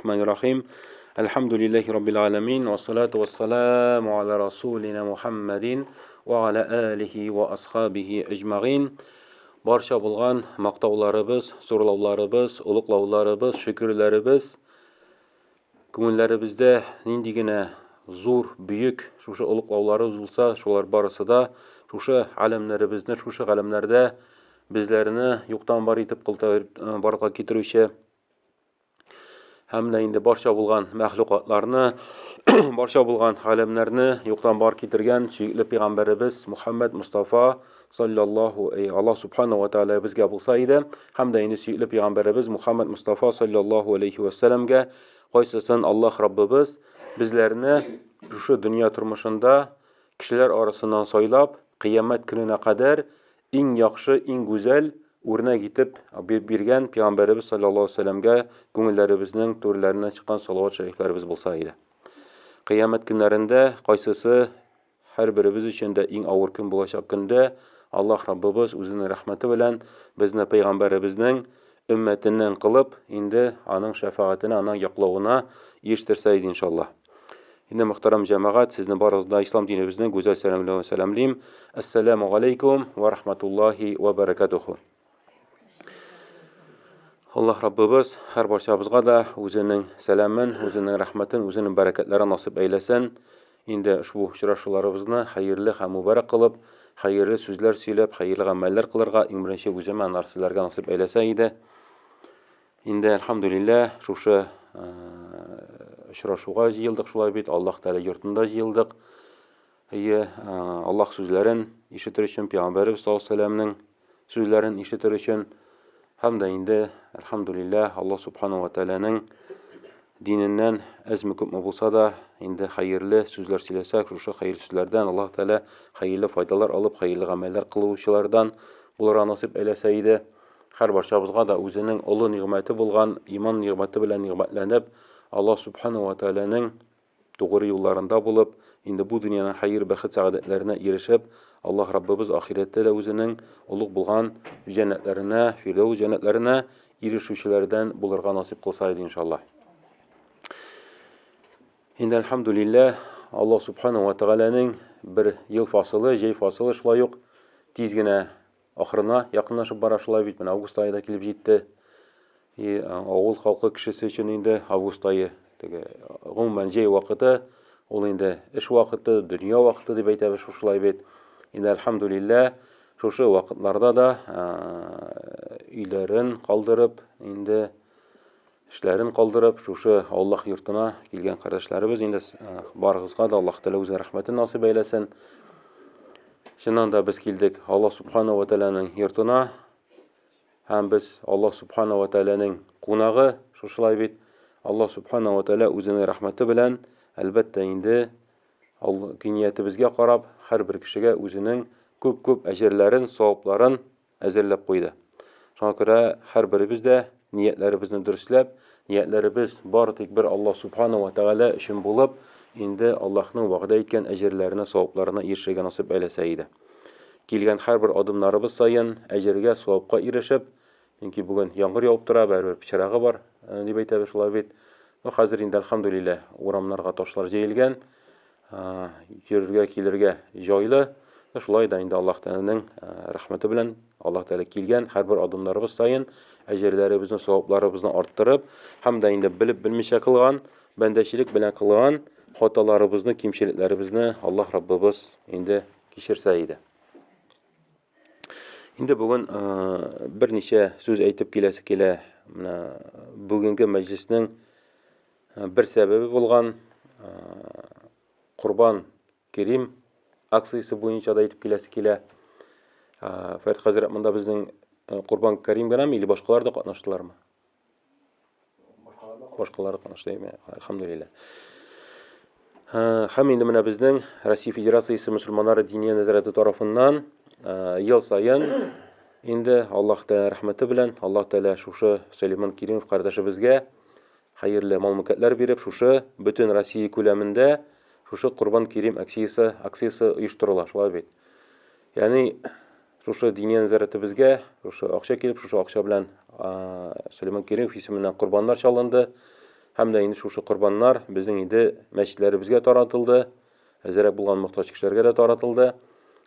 Рахманир-Рахим. Әлхәмдүлилләһи раббил аламин ва салату вассаламу аля расулина Мухаммадин ва аля алихи ва асхабихи әҗмәгыйн. Барча булган мактауларыбыз, зурлауларыбыз, олуглауларыбыз, шөкерләребез күңелләребездә нинди генә зур, бөек шушы олуглауларыбыз булса, шулар барысы да шушы галәмнәребезне, шушы галәмнәрдә безләрне юктан бар итеп барлыкка китерүче һәм дә инде барча булган мәхлукатларны, барча булган галәмнәрне юктан бар китергән сөекле пәйгамбәребез Мухаммад Мустафа саллаллаху эй Аллаһ субхану ва тааля безгә булса иде, һәм дә инде сөекле пәйгамбәребез Мухаммад Мустафа саллаллаху алейхи ва сәлламгә кайсысын Аллаһ Раббыбыз безләрне шушы дөнья тормышында кешеләр арасыннан сайлап, кыямәт көненә кадәр иң яхшы, иң гүзәл үрнәк итеп биргән Пәйгамбәребез саллаллаһу алейһи вәсәлләмгә күңелләребезнең түрләреннән чыккан салават шәрифләребез булса иде. Кыямәт көннәрендә кайсысы һәрберебез өчен дә иң авыр көн булачак көндә Аллаһ Раббыбыз үзенең рәхмәте белән безне пәйгамбәребезнең өммәтеннән кылып, инде аның шәфәгатенә, аның яклавына ирештерсә иде иншаллаһ. Инде мөхтәрәм җәмәгать, сезне барыгызны да ислам динебезнең гүзәл сәлам белән сәламлим. Әссәламу алейкум ва рахматуллахи ва баракатуху. Аллаһ Раббыбыз һәр барчабызга да үзенең сәламен, үзенең рәхмәтен, үзенең бәрәкәтләрен насыйп әйләсен. Инде ошбу очрашуларыбызны хәерле һәм мөбарәк кылып, хәерле сүзләр сөйләп, хәерле гамәлләр кылырга иң беренче үземә, аннары сезләргә насыйп әйләсә иде. Инде, әлхәмдүлилләһ, шушы очрашуга җыелдык шулай бит, Аллаһ Тәгалә йортында җыелдык. Әйе, Аллаһ сүзләрен ишетер өчен, Пәйгамбәребез саллаллаһу алейһи вәсәлләмнең сүзләрен ишетер өчен һәм дә инде, әлхәмдүлилләһ, Аллаһ субхану ва тәгаләнең диненнән әзме күпме булса да, инде хәерле сүзләр сөйләсәк, шушы хәерле сүзләрдән Аллаһ Тәгалә хәерле файдалар алып, хәерле гамәлләр кылучылардан булырга насыйп әйләсә иде. Һәрбарчабызга да үзенең олы нигъмәте булган иман нигъмәте белән нигъмәтләнеп, Аллаһ Сүбхәнәһү вә Тәгаләнең тугры юлларында булып, инде бу дөньяның хәер-бәхет сәгадәтләренә ирешеп, Аллаһ Раббыбыз ахирәттә дә үзенең олуг булган җәннәтләренә, Фирдәүс җәннәтләренә ирешүчеләрдән булырга насыйп кылса иде, иншаллаһ. Инде әлхәмдүлилләһ, Аллаһ Сүбхәнәһү вә Тәгаләнең бер ел фасылы, җәй фасылы шулай ук тиз генә Ахырына якынлашып бара шулай бит, менә август ае да килеп җитте. И авыл халкы кешесе өчен инде август ае теге гомумән җәй вакыты, ул инде эш вакыты, дөнья вакыты дип әйтәбез шушылай бит. Инде әлхәмдүлилләһ, шушы вакытларда да өйләрен калдырып, инде эшләрен калдырып, шушы Аллаһ йортына килгән кардәшләребез инде барыгызга да Аллаһ Тәгалә үзенең рәхмәтен насыйп әйләсен. Чыннан да без килдек Аллаһ Субхану ва Тәгаләнең йортына һәм без Аллаһ Субхану ва Тәгаләнең кунагы, шушылай бит. Аллаһ Субхану ва Тәгалә үзенең рәхмәте белән, әлбәттә инде, ниятебезгә карап, һәрбер кешегә үзенең күп-күп әҗерләрен, савапларын әзерләп куйды. Шуңа күрә һәрберебез дә ниятләребезне дөресләп, ниятләребез бары тик бер Аллаһ Субхану ва Тәгалә өчен булып, инде Аллаһның вәгъдә иткән әҗерләренә, савапларына ирешергә насыйп әйләсә иде. Килгән һәрбер адымнарыбыз саен әҗергә, савапка ирешеп, чөнки бүген яңгыр явып тора, барыбер пычрагы бар, э, дип әйтәбез шулай бит. Ну, хәзер инде, әлхәмдүлилләһ, урамнарга ташлар җәелгән, йөрергә, килергә җайлы. Шулай да инде Аллаһ Тәгаләнең рәхмәте белән Аллаһ Тәгалә килгән һәрбер адымнарыбыз саен әҗерләребезне, савапларыбызны арттырып, һәм дә инде белеп белмичә кылган, бәндәчелек белән кылган хаталарыбызны, кимчелекләребезне Аллаһ Раббыбыз инде кичерсә иде. Инде бүген берничә сүз әйтеп киләсе килә. Менә бүгенге мәҗлеснең бер сәбәбе булган Корбан Керим акциясе буенча да әйтеп киләсе килә. Фәрит хәзрәт, монда безнең Корбан Карим генәме или башкалар да катнаштылармы? Башкалар катнашты, әлхәмдүлилләһ. Һәм инде менә безнең Россия Федерациясе мөселманнары диния нәзарәте тарафыннан ел саен инде Аллаһ Тәгалә рәхмәте белән Аллаһ Тәгалә шушы Сөләйман Керимов кардәшебезгә хәерле мал-мөлкәтләр биреп, шушы бөтен Россия күләмендә шушы Корбан Керим акциясе, акциясе оештырыла, шулай бит. Ягъни шушы диния нәзарәтебезгә шушы акча килеп, шушы акча белән Сөләйман Керимов исеменнән корбаннар чалынды. Һәм дә инде шушы корбаннар безнең инде мәчетләребезгә таратылды, әзерәк булган мохтаҗ кешеләргә дә таратылды.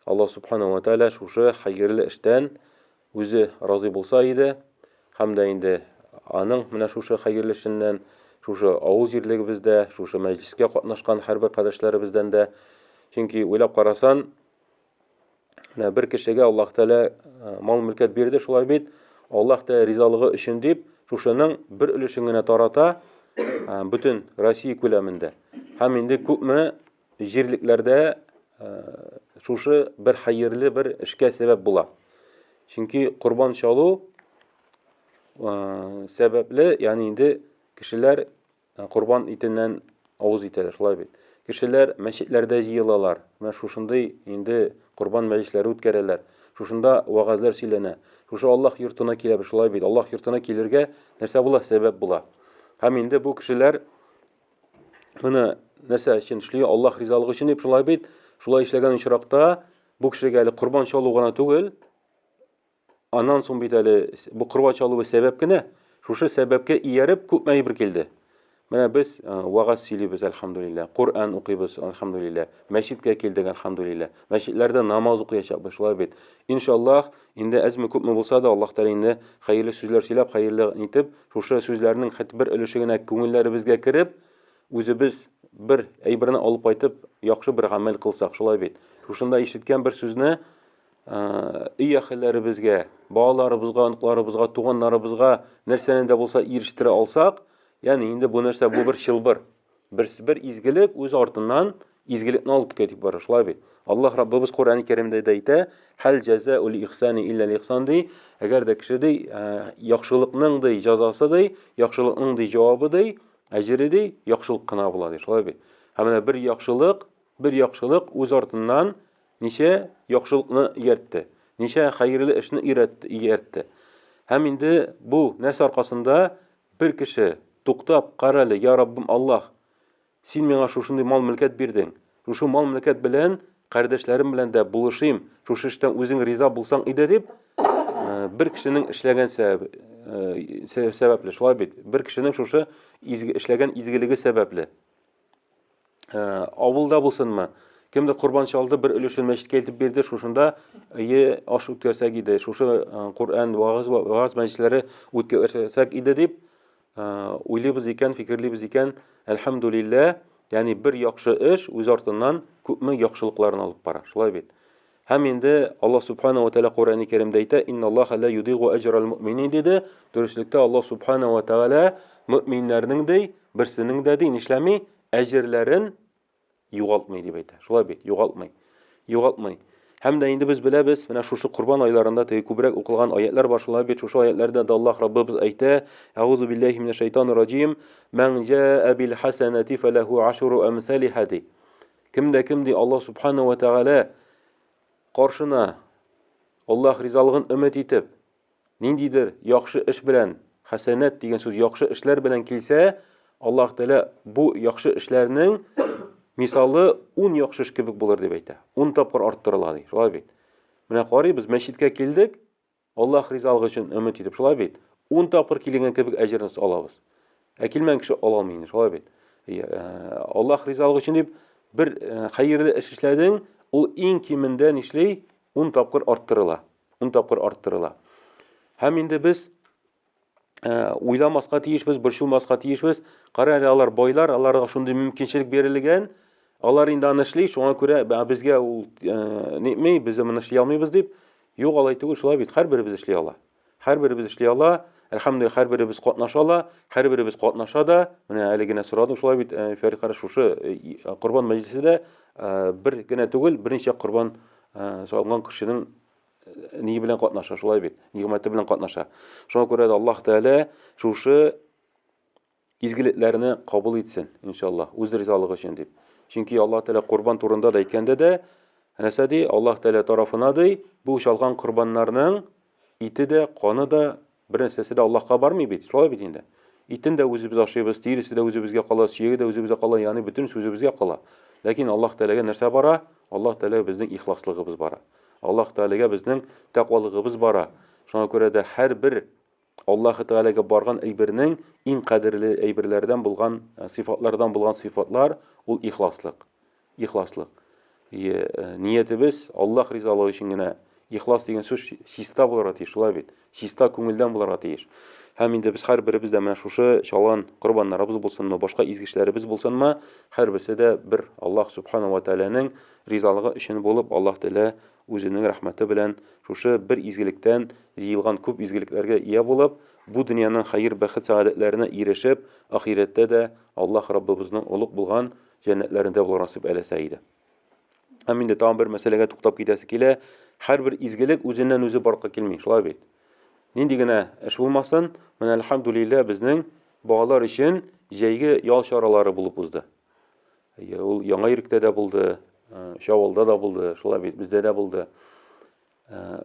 Аллаһ субханаһу ва тааля шушы хәерле эштән үзе разый булса иде. Һәм дә инде аның менә шушы хәерле эшеннән, шушы авыл җирлегебездә, шушы мәҗлескә катнашкан һәрбер кардәшләребездән дә, чөнки уйлап карасан, Менә бер кешегә Аллаһ Тәгалә э, мал-мөлкәт бирде, шулай бит. Аллаһ Тәгалә ризалыгы өчен дип, шушының бер өлешен генә тарата э, бөтен Россия күләмендә. Һәм инде күпме җирлекләрдә э, шушы бер хәерле бер эшкә сәбәп була. Чөнки корбан чалу сәбәпле, ягъни инде кешеләр Корбан итеннән авыз итәләр, шулай бит. Кешеләр мәчетләрдә җыелалар. Менә шушындый инде корбан мәҗлесләре үткәрәләр. Шушында вәгазьләр сөйләнә. Шушы Аллаһ йортына киләбез, шулай бит. Аллаһ йортына килергә нәрсә була? Сәбәп була. Һәм инде бу кешеләр моны нәрсә өчен эшли? Аллаһ ризалыгы өчен дип, шулай бит. Шулай эшләгән очракта бу кешегә әле корбан чалу гына түгел, Аннан соң бит әле бу корбан чалуы сәбәп кенә. Шушы сәбәпкә ияреп күпме әйбер килде. Менә без э, вагаз сөйлибез, әлхәмдүлилләһ, Коръән укыйбыз, әлхәмдүлилләһ, мәчеткә килдек, әлхәмдүлилләһ. Мәчетләрдә намаз укыячакбыз, шулай бит. Иншаллаһ, инде әзме күпме булса да Аллаһ Тәгалә инде хәерле сүзләр сөйләп, хәерле итеп, шушы сүзләрнең хәт бер өлеше генә күңелләребезгә кереп, үзебез бер әйберне алып кайтып, яхшы бер гамәл кылсак, шулай бит. Шушында ишеткән бер сүзне өй әһелләребезгә, балаларыбызга, оныкларыбызга, туганнарыбызга нәрсәне дә булса ирештерә алсак, ягъни инде бу нәрсә бу бер чылбыр. Бер, бер изгелек үз артыннан изгелекне алып китеп бара, шулай бит. Аллаһ Раббыбыз Коръән Кәримдә дә әйтә, хәл җәзаул ихсани илля ихсан ди. Әгәр дә кеше ди, яхшылыкның ди җәзасы ди, яхшылыкның ди җавабы ди, әҗере ди, яхшылык кына була ди, шулай бит. Һәм менә бер яхшылык, бер яхшылык үз артыннан Ничә яхшылыкны ияртте, ничә хәерле эшне өйрәтте, ияртте. Һәм инде бу нәрсә аркасында бер кеше туктап, карале, я Раббым Аллаһ, син миңа шушындый мал-мөлкәт бирдең. Шушы мал-мөлкәт белән кардәшләрем белән дә булышыйм, шушы эштән үзең риза булсаң иде дип, э, бер кешенең эшләгән э, сәбәпле, шулай бит. Бер кешенең шушы изге эшләгән изгелеге сәбәпле. Э, авылда булсынмы, кемдер корбан чалды, бер өлешен мәчеткә илтеп бирде, шушында өе аш үткәрсәк иде, шушы э, Коръән вагыз вагаз мәҗлесләре үткәрсәк иде дип э, уйлыйбыз икән, фикерлибез икән, әлхәмдүлилләһ, ягъни бер яхшы эш үз артыннан күпме яхшылыкларны алып бара. Шулай бит. Һәм инде Аллаһ субхана ва тааля Коръәни Кәримдә әйтә, инналлаһа ла юдигу әҗрал муъминин диде. Дөреслектә Аллаһ субхана ва тааля мөэминнәрнең ди, берсенең дә ди нишләми? Әҗерләрен югалтмый дип әйтә. Шулай бит, югалтмый. Югалтмый. Һәм дә инде без беләбез, менә шушы Корбан айларында теге күбрәк укылган аятлар бар, шулай бит, шушы аятларда да Аллаһ Раббыбыз әйтә, Әгъузу биллаһи минәш шайтанир раҗим, Мән җаа бил хасанати фалаху ашру амсалиха ди. Кем дә кем ди Аллаһ субхана ва тааля каршына Аллаһ ризалыгын өмет итеп, Ниндидер яхшы эш белән, хәсәнәт дигән сүз яхшы эшләр белән килсә, Аллаһ Тәгалә бу яхшы эшләрнең мисалы 10 яхшы эш кебек булыр дип әйтә. 10 тапкыр арттырыла ди. Шулай бит. Менә карыйбыз, мәчеткә килдек, Аллаһ ризалыгы өчен өмет итеп, шулай бит. 10 тапкыр килгән кебек әҗерне алабыз. Ә килмәгән кеше ала алмый инде, шулай бит. Э, Аллаһ ризалыгы өчен дип бер э, хәерле эш эшләдең, ул иң кимендә нишли? 10 тапкыр арттырыла. Ун тапкыр арттырыла. Һәм инде без э, уйламаска тиешбез, борчылмаска тиешбез. Кара әле алар байлар, аларга шундый мөмкинчелек бирелгән. Алар инде аны эшли, шуңа күрә безгә ул э, нитми, без моны эшли алмыйбыз дип. Юк, алай түгел, шулай бит, һәрберебез эшли ала. Һәрберебез эшли ала. Әлхәмдүлилләһ, һәрберебез катнаша ала, һәрберебез катнаша да. Менә әле генә сорадым, шулай бит, э, Фәрит караш, шушы корбан мәҗлесе дә бер генә түгел, берничә корбан салынган кешенең ние белән катнаша, шулай бит, нигъмәте белән катнаша. Шуңа күрә дә Аллаһ Тәгалә шушы изгелекләрне кабул итсен, иншаллаһ, үз ризалыгы өчен дип. Чөнки Аллаһ Тәгалә корбан турында да әйткәндә дә, нәрсә ди? Аллаһ Тәгалә тарафына ди, бу чалган корбаннарның ите дә, каны да Бер нәрсәсе дә Аллаһка бармый бит, шулай бит инде. Итен дә үзебез ашыйбыз, тиресе дә үзебезгә кала, сөяге дә үзебезгә кала, ягъни бөтен сүзебезгә кала. Ләкин Аллаһ Тәгаләгә нәрсә бара? Аллаһ Тәгаләгә безнең ихласлыгыбыз бара. Аллаһ Тәгаләгә безнең тәкъвалыгыбыз бара. Шуңа күрә дә һәрбер Аллаһы Тәгаләгә барган әйбернең иң кадерле әйберләрдән булган, сыйфатлардан булган сыйфатлар ул ихласлык. Ихласлык. Ниятебез Аллаһ ризалыгы өчен генә. Ихлас дигән сүз чиста булырга тиеш, шулай бит? Чиста күңелдән булырга тиеш. Һәм инде без һәрберебез дә менә шушы чалган корбаннарыбыз булсынмы, башка изге эшләребез булсынмы, һәрберсе дә бер Аллаһ Субхану ва Тәгаләнең ризалыгы өчен булып, Аллаһ Тәгалә үзенең рәхмәте белән шушы бер изгелектән җыелган күп изгелекләргә ия булып, бу дөньяның хәер-бәхет сәгадәтләренә ирешеп, ахирәттә дә Аллаһ Раббыбызның олуг булган җәннәтләрендә булырга насыйп әйләсә иде. Һәм инде тагын бер мәсьәләгә туктап китәсе килә. Һәрбер изгелек үзеннән-үзе барлыкка килми, шулай бит? Нинди генә эш булмасын, менә әлхәмдүлилләһ безнең балалар өчен җәйге ял чаралары булып узды. Ул Яңа Иректә дә булды, Чавылда да булды, шулай бит, бездә дә булды.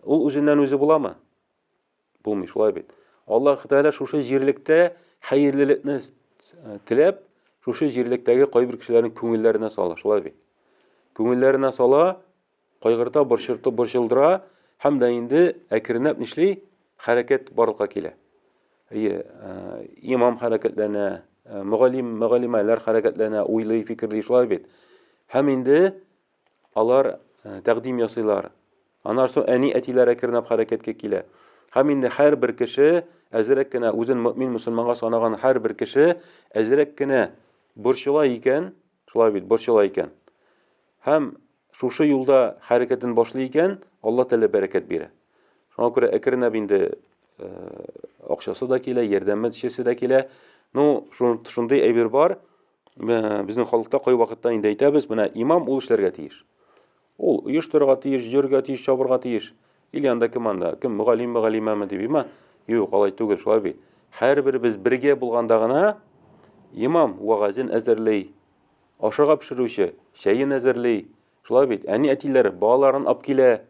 Ул үзеннән-үзе буламы? Булмый, шулай бит. Аллаһ Тәгалә шушы җирлектә хәерлелекне теләп, шушы җирлектәге кайбер кешеләрнең күңелләренә сала, шулай бит. Күңелләренә сала, кайгырта, борчырты, борчылдыра һәм дә инде әкренләп нишли? Хәрәкәт барлыкка килә. Әйе, имам хәрәкәтләнә, мөгаллим, мөгаллимәләр хәрәкәтләнә, уйлый, фикерли, шулай бит. Һәм инде алар тәкъдим ясыйлар. Аннан соң әни-әтиләр әкренләп хәрәкәткә килә. Һәм инде һәрбер кеше әзрәк кенә үзен мөэмин мөселманга санаган һәрбер кеше әзрәк кенә борчыла икән, шулай бит, борчыла икән. Һәм шушы юлда хәрәкәтен башлый икән, Алла Тәгалә бәрәкәт бирә. Шуңа күрә әкренләп инде акчасы да килә, ярдәмчесе дә килә. Ну, шундый әйбер бар. Безнең халыкта кайвакытта инде әйтәбез, менә имам ул эшләргә тиеш. Ул оештырырга тиеш, йөрергә тиеш, чабырга тиеш. Или анда кем анда? Кем мөгаллим, мөгаллимәме дип, има? Юк, алай түгел, шулай бит. Һәрберебез бергә булганда гына имам вәгазен әзерли, ашарга пешерүче чәен әзерли. Шулай бит. Әни-әтиләр балаларын алып килә.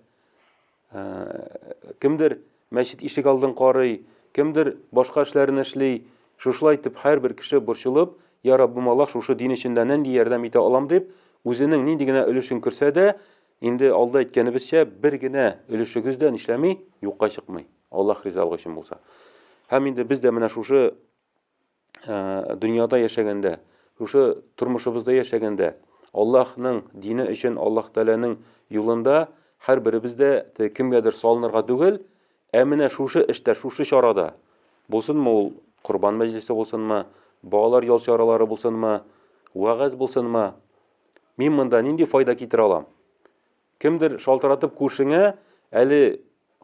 Кемдер мәчет ишек алдын карый, кемдер башка эшләрен эшли. Шушылай итеп һәрбер кеше борчылып, Я Раббым Аллаһ, шушы дин эчендә нинди ярдәм итә алам дип, үзенең нинди генә өлешен керсә дә, инде алда әйткәнебезчә, бер генә өлешегез дә нишләми, юкка чыкмый. Аллаһ ризалыгы өчен булса. Һәм инде без дә менә шушы дөньяда яшәгәндә, шушы тормышыбызда яшәгәндә, Аллаһның дине өчен, Аллаһ Тәгаләнең юлында һәрберебез дә кемгәдер салынырга түгел, ә менә шушы эштә, шушы чарада, булсынмы ул корбан мәҗлесе булсынмы, балалар ял чаралары булсынмы, вәгазь булсынмы, мин монда нинди файда китерә алам? Кемдер шалтыратып күршеңә, әле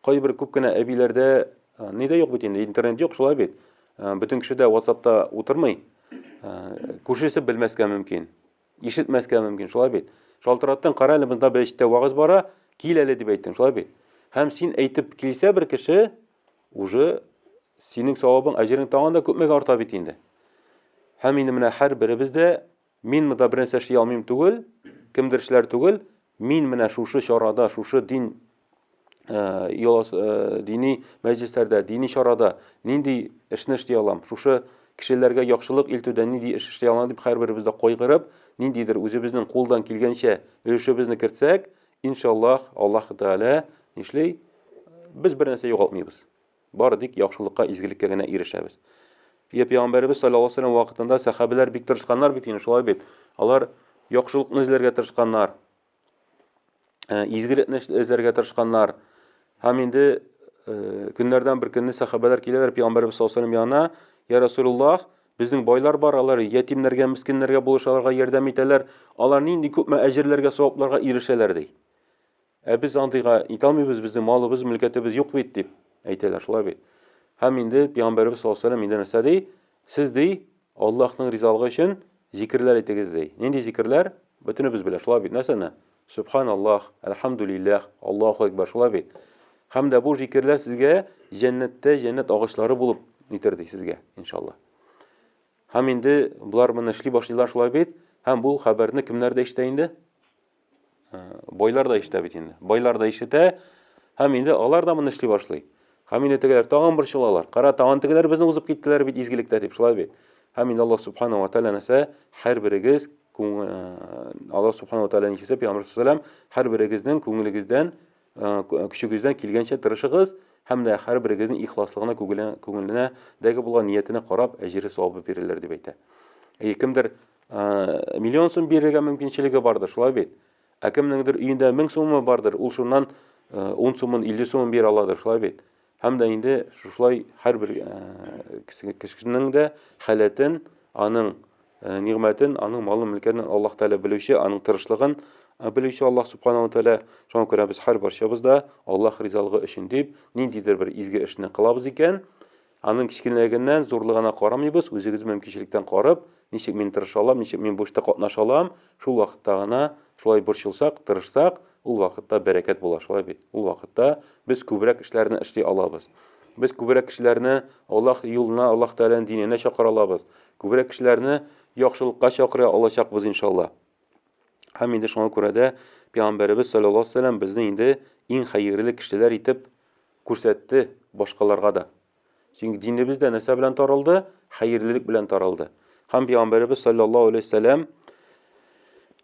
кайбер күп кенә әбиләрдә ни дә юк бит инде, интернет юк, шулай бит. Бөтен кеше дә WhatsAppта утырмый. Күршесе белмәскә мөмкин, ишетмәскә мөмкин, шулай бит. Шалтыраттың, кара әле монда мәчеттә вагыз бара, кил әле дип әйттең, шулай бит. Һәм син әйтеп килсә бер кеше, уже синең савабың, әҗерең тагын да күпмегә арта бит инде. Һәм инде менә һәрберебез дә Мин монда бернәрсә эшли алмыйм түгел, кемдер эшләр түгел, мин менә шушы чарада, шушы дин э, дини мәҗлесләрдә, дини чарада нинди эшне эшли алам, шушы кешеләргә яхшылык илтүдә нинди эш эшли алам дип һәрберебез дә кайгырып, ниндидер үзебезнең кулдан килгәнчә өлешебезне кертсәк, иншаллаһ, Аллаһ Тәгалә нишли? Без бернәрсә югалтмыйбыз. Бары тик яхшылыкка, изгелеккә генә ирешәбез. Йә пәйгамбәребез саллаллаһу алейһи вәсәлләм вакытында сәхабәләр бик тырышканнар бит инде, шулай бит. Алар яхшылыкны эзләргә тырышканнар. Э, изгелекне эзләргә тырышканнар. Һәм инде э, көннәрдән бер көнне сәхабәләр киләләр пәйгамбәребез саллаллаһу алейһи вәсәлләм янына, "Я Расулуллаһ, безнең байлар бар, алар ятимнәргә, мескеннәргә булышаларга ярдәм итәләр. Алар нинди күпме әҗерләргә, савапларга ирешәләр", ди. Ә без андыйга итә алмыйбыз, безнең малыбыз, мөлкәтебез юк бит, дип әйтәләр, шулай бит. Һәм инде Пәйгамбәребез саллаллаһу алейһи инде нәрсә ди? Сез ди, Аллаһның ризалыгы өчен зикерләр әйтегез ди. Нинди зикерләр? Бөтенебез белә, шулай бит. Нәрсәне? Субханаллах, әлхәмдүлилләһ, Аллаһу акбар, шулай бит. Һәм дә бу зикерләр сезгә җәннәттә җәннәт агачлары булып нитер ди сезгә, иншалла. Һәм инде болар моны эшли башлыйлар шулай бит. Һәм бу хәбәрне кемнәр дә ишетә инде? Байлар да ишетә бит инде. Байлар да ишетә. Һәм инде алар да моны эшли башлый. Һәм инде тегеләр тагын борчылалар. Кара, тагын тегеләр безне узып киттеләр бит изгелектә дип, шулай бит. Һәм инде Аллаһ субханаһу ва тааля нәрсә? Һәрберегез Аллаһ субханаһу ва тааля ничәсә пәйгамбәр саллаллаһу һәрберегезнең күңелегездән, көчегездән килгәнчә тырышыгыз. Һәм дә һәрберегезнең ихласлыгына, күңеленә дәге булган ниятенә карап, әҗере савабы бирелер, дип әйтә. Әйе, кемдер миллион сум бирергә мөмкинчелеге бардыр, шулай бит? Ә кемнеңдер өендә 1000 сумы бардыр, ул шуннан 10 сумын, 50 сумын бирә аладыр, шулай бит? Һәм дә инде шушылай һәрбер кешенең дә халәтен, аның нигъмәтен, аның малын, мөлкәтен Аллаһ Тәгалә белүче, аның тырышлыгын белүче Аллаһ Субханаһу ва Тәгалә. Шуңа күрә без һәрбарчабыз да Аллаһ ризалыгы өчен дип ниндидер бер изге эшне кылабыз икән, аның кечкенәлегеннән, зурлыгына карамыйбыз, үзегез мөмкинчелектән карап, ничек мин тырыша алам, ничек мин бу эштә катнаша алам, шул вакытта гына шулай борчылсак, тырышсак, ул вакытта бәрәкәт була, шулай бит. Ул вакытта без күбрәк эшләрне эшли алабыз. Без күбрәк кешеләрне Аллаһ юлына, Аллаһ Тәгаләнең диненә чакыра алабыз. Күбрәк кешеләрне яхшылыкка чакыра алачакбыз, иншалла. Һәм инде шуңа күрә дә Пәйгамбәребез саллаллаһу алейһи вәсәлләм безне инде иң хәерле кешеләр итеп күрсәтте башкаларга да. Чөнки динебез дә нәрсә белән таралды? Хәерлелек белән таралды. Һәм Пәйгамбәребез саллаллаһу алейһи вәсәлләм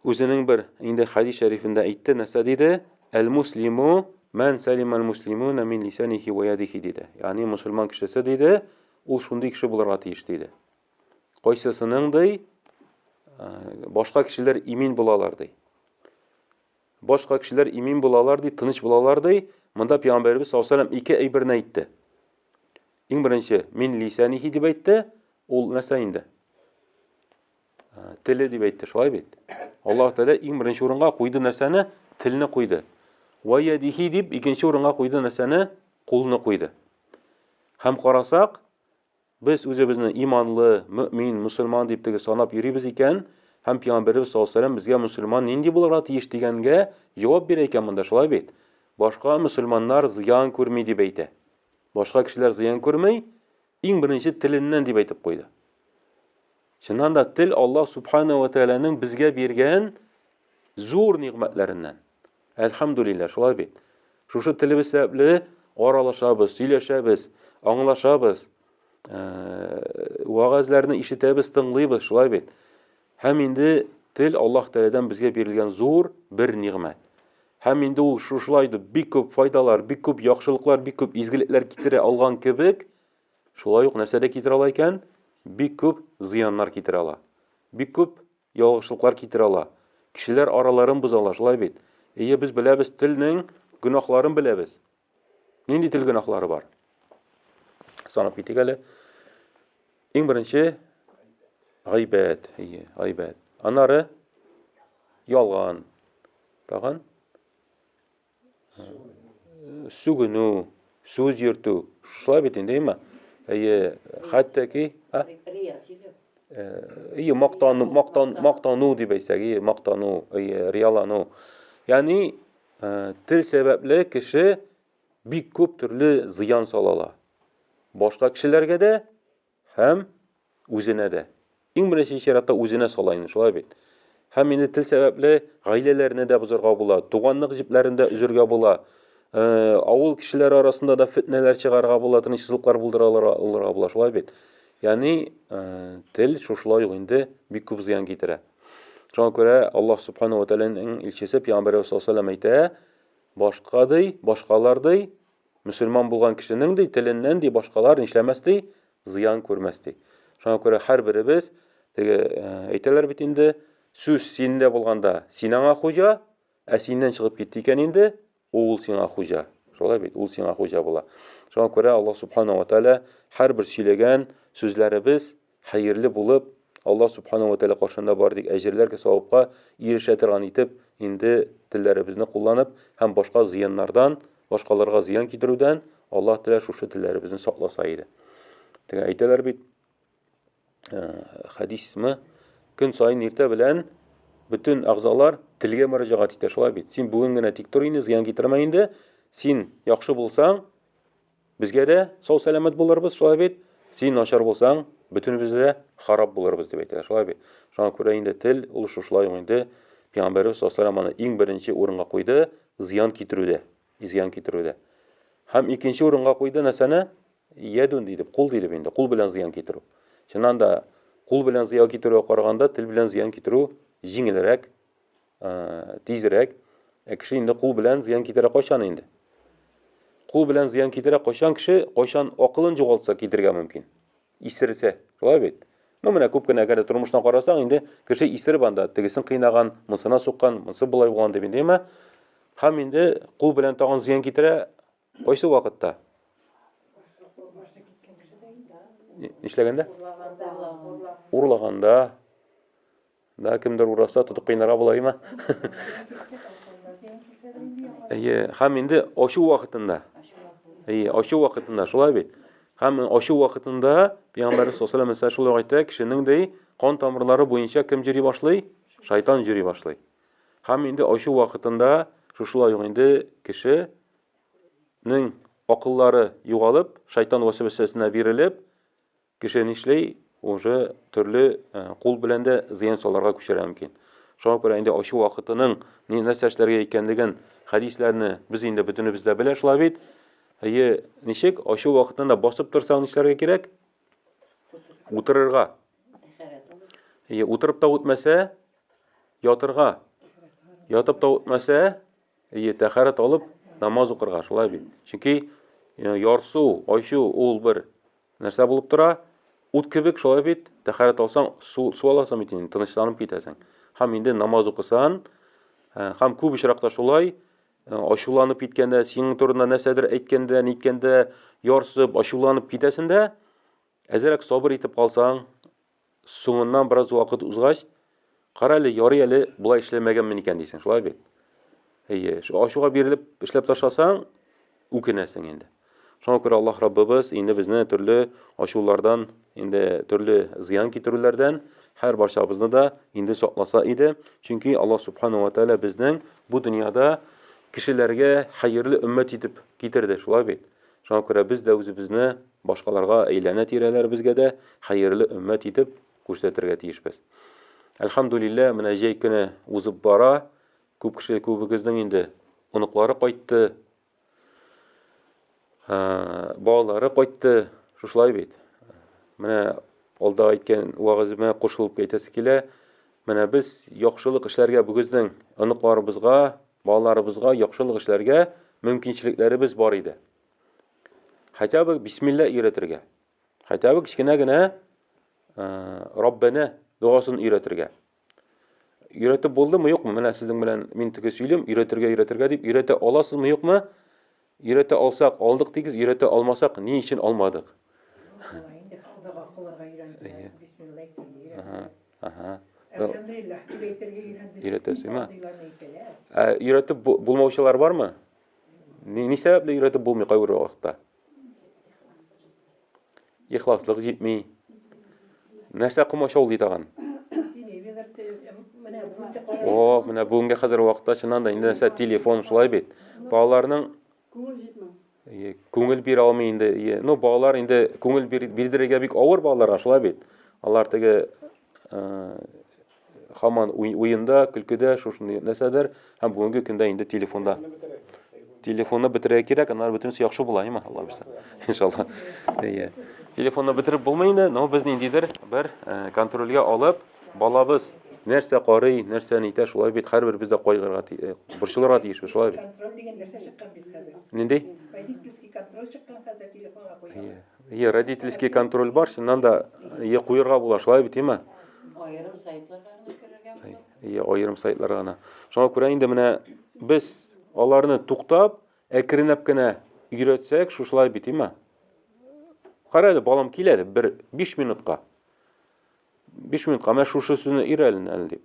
үзенең бер инде хәдис шәрифендә әйтте, нәрсә диде? Әл-муслиму мән салимал муслимуна мин лисанихи ва ядихи диде. Ягъни мусульман кешесе диде, ул шундый кеше булырга тиеш диде. Кайсысының ди, башка кешеләр имин булалар ди. Башка кешеләр имин булалар ди, тыныч булалар ди. Монда пәйгамбәребез саллаллаһу алейһи вәсәлләм ике әйберне әйтте. Иң беренче, мин лисанихи дип әйтте, ул нәрсә инде? Теле дип әйтте, шулай бит? Аллаһ Тәгалә иң беренче урынга куйды нәрсәне? Телне куйды. Ва ядихи дип икенче урынга куйды нәрсәне? Кулны куйды. Һәм карасак, без үзебезне иманлы, мөмин, мөселман дип теге санап йөрибез икән, һәм пәйгамбәребез саллаллаһу алейһи вәсәлләм безгә мөселман нинди булырга тиеш дигәнгә җавап бирә икән монда, шулай бит? Башка мөселманнар зыян күрми дип әйтә. Башка кешеләр зыян күрми, иң беренче теленнән дип әйтеп куйды. Чыннан да тел Аллаһ субхана ва тәгаләнең безгә биргән зур нигъмәтләреннән. Әлхәмдүлилләһ, шулай бит. Шушы телебез сәбәпле аралашабыз, сөйләшәбез, аңлашабыз, вәгазьләрне ишетәбез, тыңлыйбыз, шулай бит. Һәм инде тел Аллаһ Тәгаләдән безгә бирелгән зур бер нигъмәт. Һәм инде ул шушылай итеп бик күп файдалар, бик күп яхшылыклар, бик күп изгелекләр китерә алган кебек, шулай ук нәрсә дә китерә ала икән? Бик күп зыяннар китерә ала. Бик күп ялгышлыклар китерә ала. Кешеләр араларын боза ала, шулай бит? Әйе, без беләбез, телнең гөнаһларын беләбез. Нинди тел гөнаһлары бар? Санап китик әле. Иң беренче гайбәт, әйе, гайбәт. Аннары ялган. Тагын сүгенү, сүз йөртү. Шулай бит инде, әйме? Әйе, хәтта ки, Әйе, мактану, мактан, мактану дип әйтсәк, әйе, мактану, әйе, риялану. Ягъни тел сәбәпле кеше бик күп төрле зыян сала ала. Башка кешеләргә дә һәм Үзенә дә. Иң беренче чиратта үзенә сала инде, шулай бит. Һәм инде тел сәбәпле гаиләләрне дә бозарга була, туганлык җепләрен дә өзергә була. Авыл кешеләре арасында да фетнәләр чыгарга була, тынычсызлыклар булдыра алырга була, шулай бит. Ягъни тел шушылай ук инде бик күп зыян китерә. Шуңа күрә Аллаһ субхану ва тәгаләнең илчесе пәйгамбәребез саллаллаһу алейһи ва сәлләм әйтә, башка ди, башкалар ди, мөселман булган кешенең ди теленнән ди башкалар нишләмәс ди, зыян күрмәс ди. Шуңа күрә һәрберебез теге әйтәләр бит инде, сүз синдә булганда син аңа хуҗа, ә синнән чыгып китте икән инде, ул сиңа хуҗа. Шулай бит, ул сиңа хуҗа була. Шуңа күрә Аллаһ субхана ва тааля һәрбер сөйләгән сүзләребез хәерле булып, Аллаһ субхана ва тааля каршында бары тик әҗерләргә, савапка ирешә торган итеп, инде телләребезне кулланып һәм башка зыяннардан, башкаларга зыян китерүдән Аллаһ Тәгалә шушы телләребезне сакласа иде. Теге әйтәләр бит, хәдисме, көн саен иртә белән бөтен әгъзалар телгә мөрәҗәгать итә, шулай бит. Син бүген генә тик тор инде, зыян китермә инде. Син яхшы булсаң, безгә дә сау-сәламәт булырбыз, шулай бит. Син начар булсаң, бөтенебез дә харап булырбыз дип әйтәләр, шулай бит. Шуңа күрә инде тел ул шушылай ук инде Пәйгамбәребез саллаллаһу алейһи ва сәлләм аны иң беренче урынга куйды, зыян китерүдә, зыян китерүдә. Һәм икенче урынга куйды нәрсәне? Ядун диде, кул диде инде, кул белән зыян китерү. Чыннан да, кул белән зыян китерүгә караганда тел белән зыян китерү җиңелрәк, тизрәк. Ә кеше инде кул белән зыян китерә кайчан инде? Кул белән зыян китерә, кайчан кеше, кайчан акылын югалтса китерергә мөмкин. Исерсә, шулай бит? Ну, менә күп кенә әгәр тормышына карасаң, инде кеше исереп анда тегесен кыйнаган, монсына суккан, монсы болай булган дип инде, әмма һәм инде кул белән тагын зыян китерә кайсы вакытта? Нишләгәндә? Урлаганда. Да, кемдер ураса, тотып кыйнарга була, име? Әйе, һәм инде ачу вакытында. Әйе, ачу вакытында, шулай бит. Һәм ачу вакытында Пәйгамбәрбез саллаллаһу алейһи ва шулай әйтә, кешенең ди кан тамырлары буенча кем йөри башлый? Шайтан йөри башлый. Һәм инде ачу вакытында шушылай ук инде кешенең акыллары югалып, шайтан вәсвәсәсенә бирелеп, Кеше нишли, уже төрле кул белән дә зыян салырга күчәрә мөмкин. Шуңа күрә инде ачу вакытының ни нәрсә эшләргә икәнлеген хәдисләрне без инде бөтенебез дә белә шулай бит. Әйе, ничек ачу вакытында басып торсаң нишләргә кирәк? Утырырга. Әйе, утырып та үтмәсә, ятырга. Ятып та үтмәсә, әйе, тәһарәт алып намаз укырга, шулай бит. Чөнки ярсу, ачу ул бер Нәрсә булып тора? Ут кебек, шулай бит, тәһарәт алсаң, су, су аласың бит инде, тынычланып китәсең. Һәм инде намаз укысан, э, һәм күп очракта шулай, э, ачуланып киткәндә, синең турында нәрсәдер әйткәндә, ниткәндә, ярсып, ачуланып китәсең дә, әзрәк сабыр итеп калсаң, Соңыннан бераз вакыт узгач, кара әле, ярый әле болай эшләмәгәнмен икән дисең, шулай бит? Әйе, шу ачуга бирелеп эшләп ташласаң, үкенәсең инде. Шуңа күрә Аллаһ Раббыбыз инде безне төрле ачулардан, инде төрле зыян китерүләрдән һәр барчабызны да инде сакласа иде. Чөнки Аллаһ Субхану ва Тааля безнең бу дөньяда кешеләргә хәерле өммәт итеп китерде, шулай бит? Шуңа күрә без дә үзебезне башкаларга, әйләнә-тирәләребезгә дә хәерле өммәт итеп күрсәтергә тиешбез. Әлхәмдүлилләһ, менә җәй көне узып бара. Күп кеше, күбегезнең инде оныклары кайтты, балалары кайтты. Шушылай бит. Менә алда әйткән вәгаземә кушылып әйтәсе килә. Менә без яхшылык эшләргә бүгезнең оныкларыбызга, Балаларыбызга яхшылык эшләргә мөмкинчелекләребез бар иде. Хотя бы бисмилла өйрәтергә. Хотя бы кечкенә генә Раббәнә догасын өйрәтергә. Өйрәтеп булдымы, юкмы? Менә сезнең белән мин теге сөйлим, өйрәтергә, өйрәтергә дип өйрәтә аласызмы, юкмы? Өйрәтә алсак, алдык дигез, өйрәтә алмасак, ни өчен алмадык? Инде дога кылырга өйрәнделәр, бисмилла әйтергә өйрәнделәр. Ага. Әлхәмдүлилләһ дип әйтергә өйрәнделәр. Өйрәтәсеңме? Ә өйрәтеп булмаучылар бармы? Ни, ни сәбәпле өйрәтеп булмый кайбер вакытта? Ихласлык җитми. Нәрсә комачаулый тагын? О, менә бүгенге хәзер вакытта чыннан да инде нәрсә телефон шулай бит. Балаларның күңел җитми. Күңел бирә алмый инде. Ну, балалар инде күңел бирдерергә бик авыр балаларга, шулай бит. Алар теге һаман уенда, көлкедә, шушындый нәрсәдер. Һәм бүгенге көндә инде телефонда. Телефонны бетерергә кирәк, аннары бөтенесе яхшы була, әйме? Алла бирсә. Иншалла. Әйе. Телефонны бетереп булмый инде, но без ниндидер бер э, контрольгә алып, балабыз нәрсә карый, нәрсә нитә, шулай бит һәрбер без дә кайгырга, э, борчылырга тиешбез, шулай бит. Контроль дигән нәрсә чыккан бит хәзер. Нинди? Родительский контроль чыккан хәзер телефонга куйган. Е, родительский контроль бар, чыннан да е куерга була, шулай бит, әйме? Аерым сайтларга гына керергә була. Е, аерым сайтларга гына. Шуңа күрә инде менә без аларны туктап, әкренләп кенә өйрәтсәк, шушылай бит, әйме? Кара әле, балам, кил әле, бер 5 минутка. 5 минутка, менә шушы сүзне өйрән әле дип.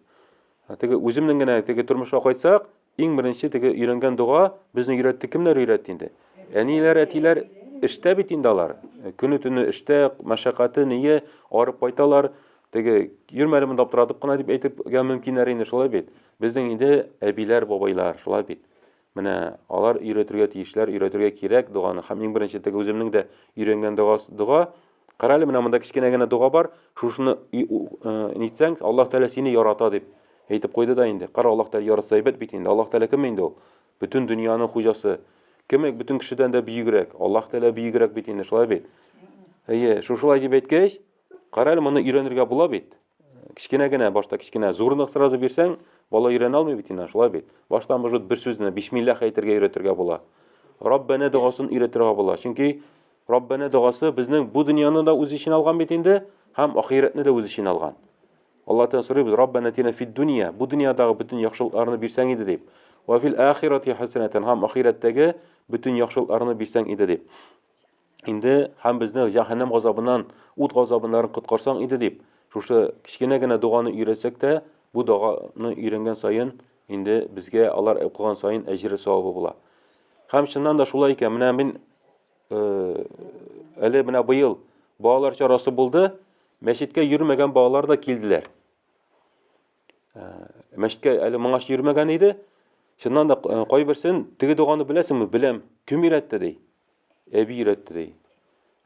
Теге үземнең генә теге тормышка кайтсак, иң беренче теге өйрәнгән дога безне өйрәтте, кемнәр өйрәтте инде? Әниләр, әтиләр эштә бит инде алар. Көне-төне эштә, мәшәкате, ние, арып кайталар. Теге йөрмә әле монда аптыратып кына дип әйтергә мөмкиннәр инде, шулай бит. Безнең инде әбиләр, бабайлар, шулай бит. Менә алар өйрәтергә тиешләр, өйрәтергә кирәк доганы. Һәм иң беренче теге үземнең дә өйрәнгән дога, дога. Кара әле, менә монда кечкенә генә дога бар. Шушыны э, нитсәң, Аллаһ Тәгалә сине ярата дип әйтеп куйды да инде. Кара, Аллаһ Тәгалә яратса әйбәт бит инде. Аллаһ Тәгалә кем инде ул? Бөтен дөньяның хуҗасы. Кем бөтен кешедән дә бөегрәк? Аллаһ Тәгалә бөегрәк бит инде, шулай бит? Әйе, шушылай дип әйткәч, кара әле, моны өйрәнергә була бит. Кечкенә генә, башта кечкенә, зурны сразу бирсәң, бала өйрәнә алмый бит инде, шулай бит. Башта, может, бер сүзне бисмиллах әйтергә өйрәтергә була. Раббәнә догасын өйрәтергә була. Чөнки Раббәнә догасы безнең бу дөньяны да үз эченә алган бит инде, һәм ахирәтне дә үз эченә алган. Аллаһтан сорыйбыз, Раббәнә атина фид дөнья, бу дөньядагы бөтен яхшылыкларны бирсәң иде дип. Ва фил ахирати хәсәнәтән, һәм ахирәттәге бөтен яхшылыкларны бирсәң иде дип. Инде һәм безне җәһәннәм газабыннан, ут газабыннан коткарсаң иде дип, шушы кечкенә генә доганы өйрәтсәк тә, бу доганы өйрәнгән саен инде безгә алар укыган саен әҗере савабы була. Һәм чыннан да шулай икән. Менә мин әле менә быел балалар чарасы булды. Мәчеткә йөрмәгән балалар да килделәр. Мәчеткә әле моңарчы йөрмәгән иде. Чыннан да кайберсен теге доганы беләсеңме? Беләм. Кем өйрәтте ди? Әби өйрәтте ди.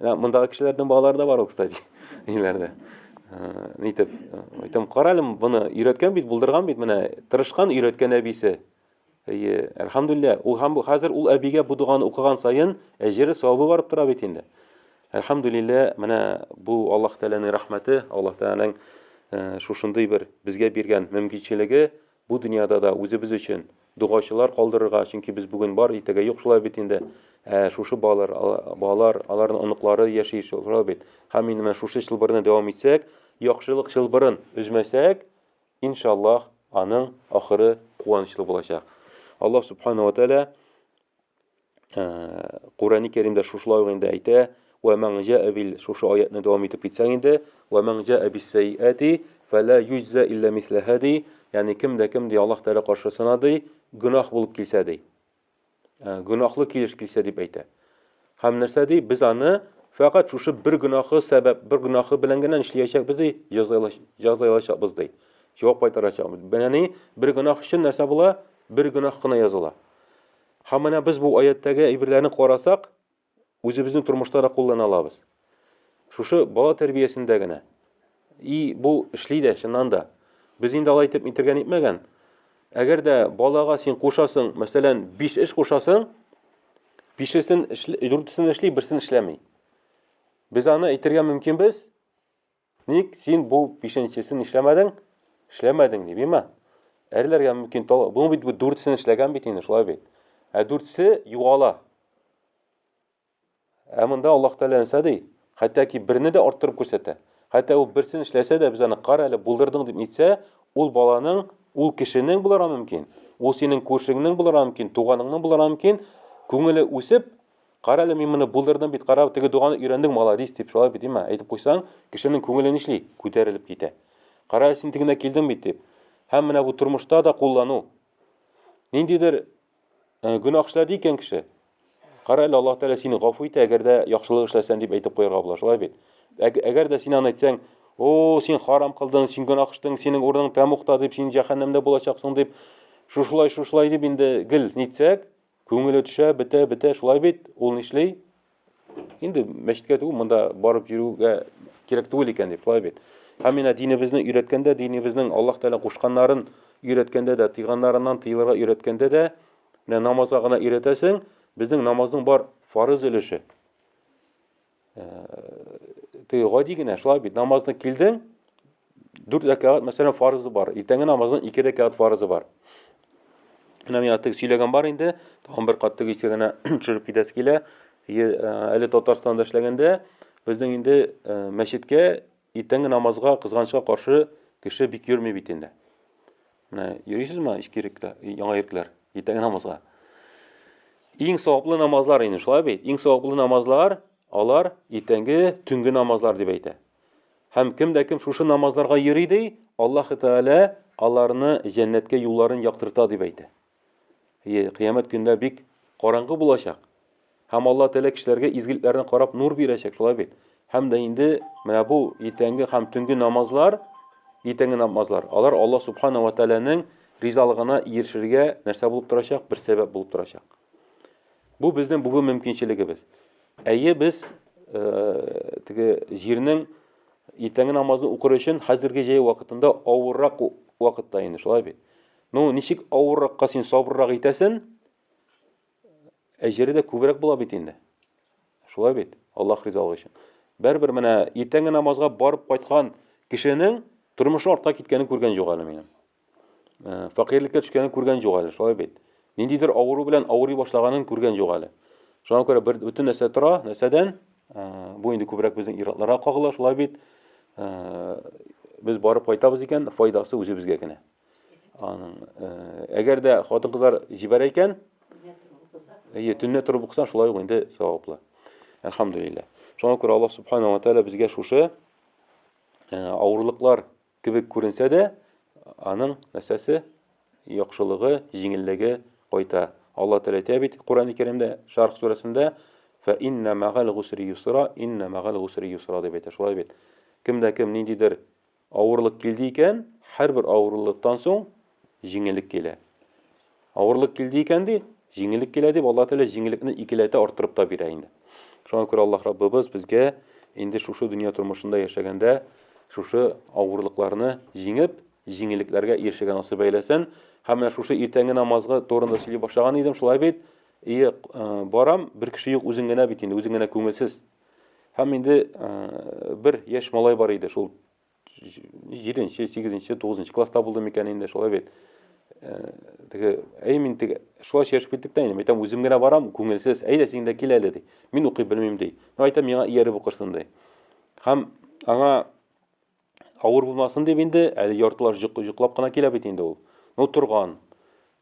Менә мондагы кешеләрнең балалары да бар ул, кстати, өйләрдә. Нитеп, әйтәм, кара әле, моны өйрәткән бит, булдырган бит, менә тырышкан өйрәткән әбисе. Әйе, әлхәмдүлилләһ. Ул һәм хәзер ул әбигә бу доганы укыган саен әҗере, савабы барып тора бит инде. Әлхәмдүлилләһ, менә бу Аллаһ Тәгаләнең рәхмәте, Аллаһ Тәгаләнең шушындый бер безгә биргән мөмкинчелеге бу дөньяда да үзебез өчен догачылар калдырырга, чөнки без бүген бар, иртәгә юк, шулай бит инде. Ә шушы балалар, балалар, аларның оныклары яши, шулай бит. Һәм инде менә шушы чылбырны дәвам итсәк, яхшылык чылбырын өзмәсәк, Иншаллаһ, аның ахыры куанычлы булачак. Аллаһ субхана ва тәгалә Курани Кәримдә шушылай ук инде әйтә, "Ва ман җаа бил" шушы аятны дәвам итеп китсәң инде, "Ва ман җаа бис сайяти фала юҗза илля мислаһа" ди, ягъни кем дә кем ди Аллаһ Тәгалә каршысына ди, гөнаһ булып килсә ди. Гөнаһлы килеш килсә дип әйтә. Һәм нәрсә ди? Без аны фәкать шушы бер гөнаһы сәбәп, бер гөнаһы белән генә эшләячәкбез ди, җәзалаячакбыз ди. Җавап кайтарачакбыз. Менә ни, бер гөнаһ өчен нәрсә була? Бер гөнаһ кына языла. Һәм менә без бу аяттәге әйберләрне карасак, үзебезнең тормышта да куллана алабыз. Шушы бала тәрбиясендә генә. И бу эшли дә, чыннан да. Без инде алай итеп итергә нитмәгән. Әгәр дә балага син кушасың, мәсәлән, 5 эш кушасың, бишесен эшли, дүртесен эшли, берсен эшләми. Без аны әйтергә мөмкинбез, Ник син бу бишенчесен эшләмәдең? Эшләмәдең дип, име? Әрләргә мөмкин. Бу бит бу дүртесен эшләгән бит инде, шулай бит. Ә дүртесе югала. Ә монда Аллаһ Тәгалә нәрсә ди? Хәтта ки берне дә арттырып күрсәтә. Хәтта ул берсен эшләсә дә, без аны кара әле булдырдың дип нитсә, ул баланың, ул кешенең булырга мөмкин. Ул синең күршеңнең булырга мөмкин, туганыңның булырга мөмкин. Күңеле үсеп, Кара әле, мин моны булдырдым бит, кара, теге доганы өйрәндең, маладис, дип, шулай бит, димә, әйтеп куйсаң, кешенең күңеле нишли? Күтәрелеп китә. Кара әле, син тегенә килдең бит, дип. Һәм менә бу тормышта да куллану. Ниндидер э, гөнаһ эшләде икән кеше. Кара әле, Аллаһ Тәгалә сине гафу итә, әгәр дә яхшылык эшләсәң, дип әйтеп куярга була, шулай бит. Әгәр дә син аны әйтсәң, о, син харам кылдың, син гөнаһ эштең, синең урының тәмугта дип, син җәһәннәмдә булачаксың дип, шушылай, шушылай дип инде гел нитсәк, Күңеле төшә, бетә, бетә, шулай бит, ул нишли? Инде мәчеткә түгел, монда барып йөрүгә кирәк түгел икән дип, шулай бит. Һәм менә динебезне өйрәткәндә, динебезнең Аллаһ Тәгалә кушканнарын өйрәткәндә дә, тыйганнарыннан тыелырга өйрәткәндә дә, менә намазга гына өйрәтәсең, безнең намазның бар фарыз өлеше. Теге гади генә, шулай бит, намазны килдең, дүрт рәкәгать, мәсәлән, фарызы бар. Иртәнге намазның ике рәкәгать фарызы бар. Менә мин теге сөйләгән бар инде, тагын бер кат теге искә генә төшереп китәсе килә. Әле Татарстанда эшләгәндә, безнең инде мәчеткә иртәнге намазга кызганычка каршы кеше бик йөрми бит инде. Менә йөрисезме Иске Ирекләр, Яңа Ирекләр, иртәнге намазга? Иң саваплы намазлар инде, шулай бит? Иң саваплы намазлар алар иртәнге, төнге намазлар дип әйтә. Һәм кем дә кем шушы намазларга йөри ди, Аллаһ Тәгалә аларны җәннәткә юлларын яктырта дип әйтә. Кыямәт көндә бик караңгы булачак. Һәм Алла Тәгалә кешеләргә изгелекләрне карап нур бирәчәк, шулай бит? Һәм дә инде менә бу иртәнге һәм төнге намазлар, иртәнге намазлар, алар Алла Субхана ва Тәгаләнең ризалыгына ирешергә нәрсә булып торачак? Бер сәбәп булып торачак. Бу безнең бүген мөмкинчелегебез. Әйе, без э, теге җирнең иртәнге намазны укыр өчен хәзерге җәй вакытында авыррак вакытта инде, шулай бит? Ну, ничек авырракка син сабыррак итәсен, әҗере дә күбрәк була бит инде. Шулай бит, Аллаһ ризалыгы өчен. Бәрбер менә иртәнге намазга барып кайткан кешенең тормышы артка киткәнен күргән юк әле минем. Э, фәкыйрьлеккә төшкәнен күргән юк әле, шулай бит. Ниндидер авыру белән авырый башлаганын күргән юк әле. Шуңа күрә бер бөтен нәрсә тора, нәрсәдән? Бу инде күбрәк безнең ир-атларга кагыла, шулай бит. Без барып кайтабыз икән, файдасы үзебезгә генә. Аның, әгәр дә хатын-кызлар җибәрә икән, әйе, төнлә торып укысаң, шулай ук инде саваплы. Әлхәмдүлилләһ. Шуңа күрә Аллаһ субханаһу ва тааля безгә шушы авырлыклар кебек күренсә дә, аның нәрсәсе яхшылыгы, җиңеллеге кайта. Алла Тәгалә әйтә бит Коръән Кәримдә, Шарх сүрәсендә, "Фә инна мәгал гусри юсра, инна мәгал гусри юсра" дип әйтә. Шулай бит. Кемдә кем ниндидер авырлык килде икән, һәрбер авырлыктан соң җиңеллек килә. Авырлык килде икән ди, җиңеллек килә дип Алла Тәгалә җиңеллекне икеләтә арттырып та бирә инде. Шуңа күрә Аллаһ Раббыбыз безгә инде шушы дөнья тормышында яшәгәндә шушы авырлыкларны җиңеп, җиңеллекләргә ирешергә насыйп әйләсен. Һәм менә шушы иртәнге намазга турында сөйли башлаган идем, шулай бит. Ие, э, барам, бер кеше юк, үзең генә бит инде, үзең генә күңелсез. Һәм инде э, бер яшь малай бар иде, шул җиденче, сигезенче, тугызынчы класста булды микән инде, шулай бит. Э, теге, әй мин теге, шулай сөйләшеп киттек тә инде, әйтәм, үзем генә барам, күңелсез, әйдә син дә кил әле, ди. Мин укый белмим, ди. Ну, әйтәм, миңа ияреп укырсың, ди. Һәм аңа авыр булмасын дип инде, әле яртылаш йоклап кына килә бит инде ул. Ну, торган.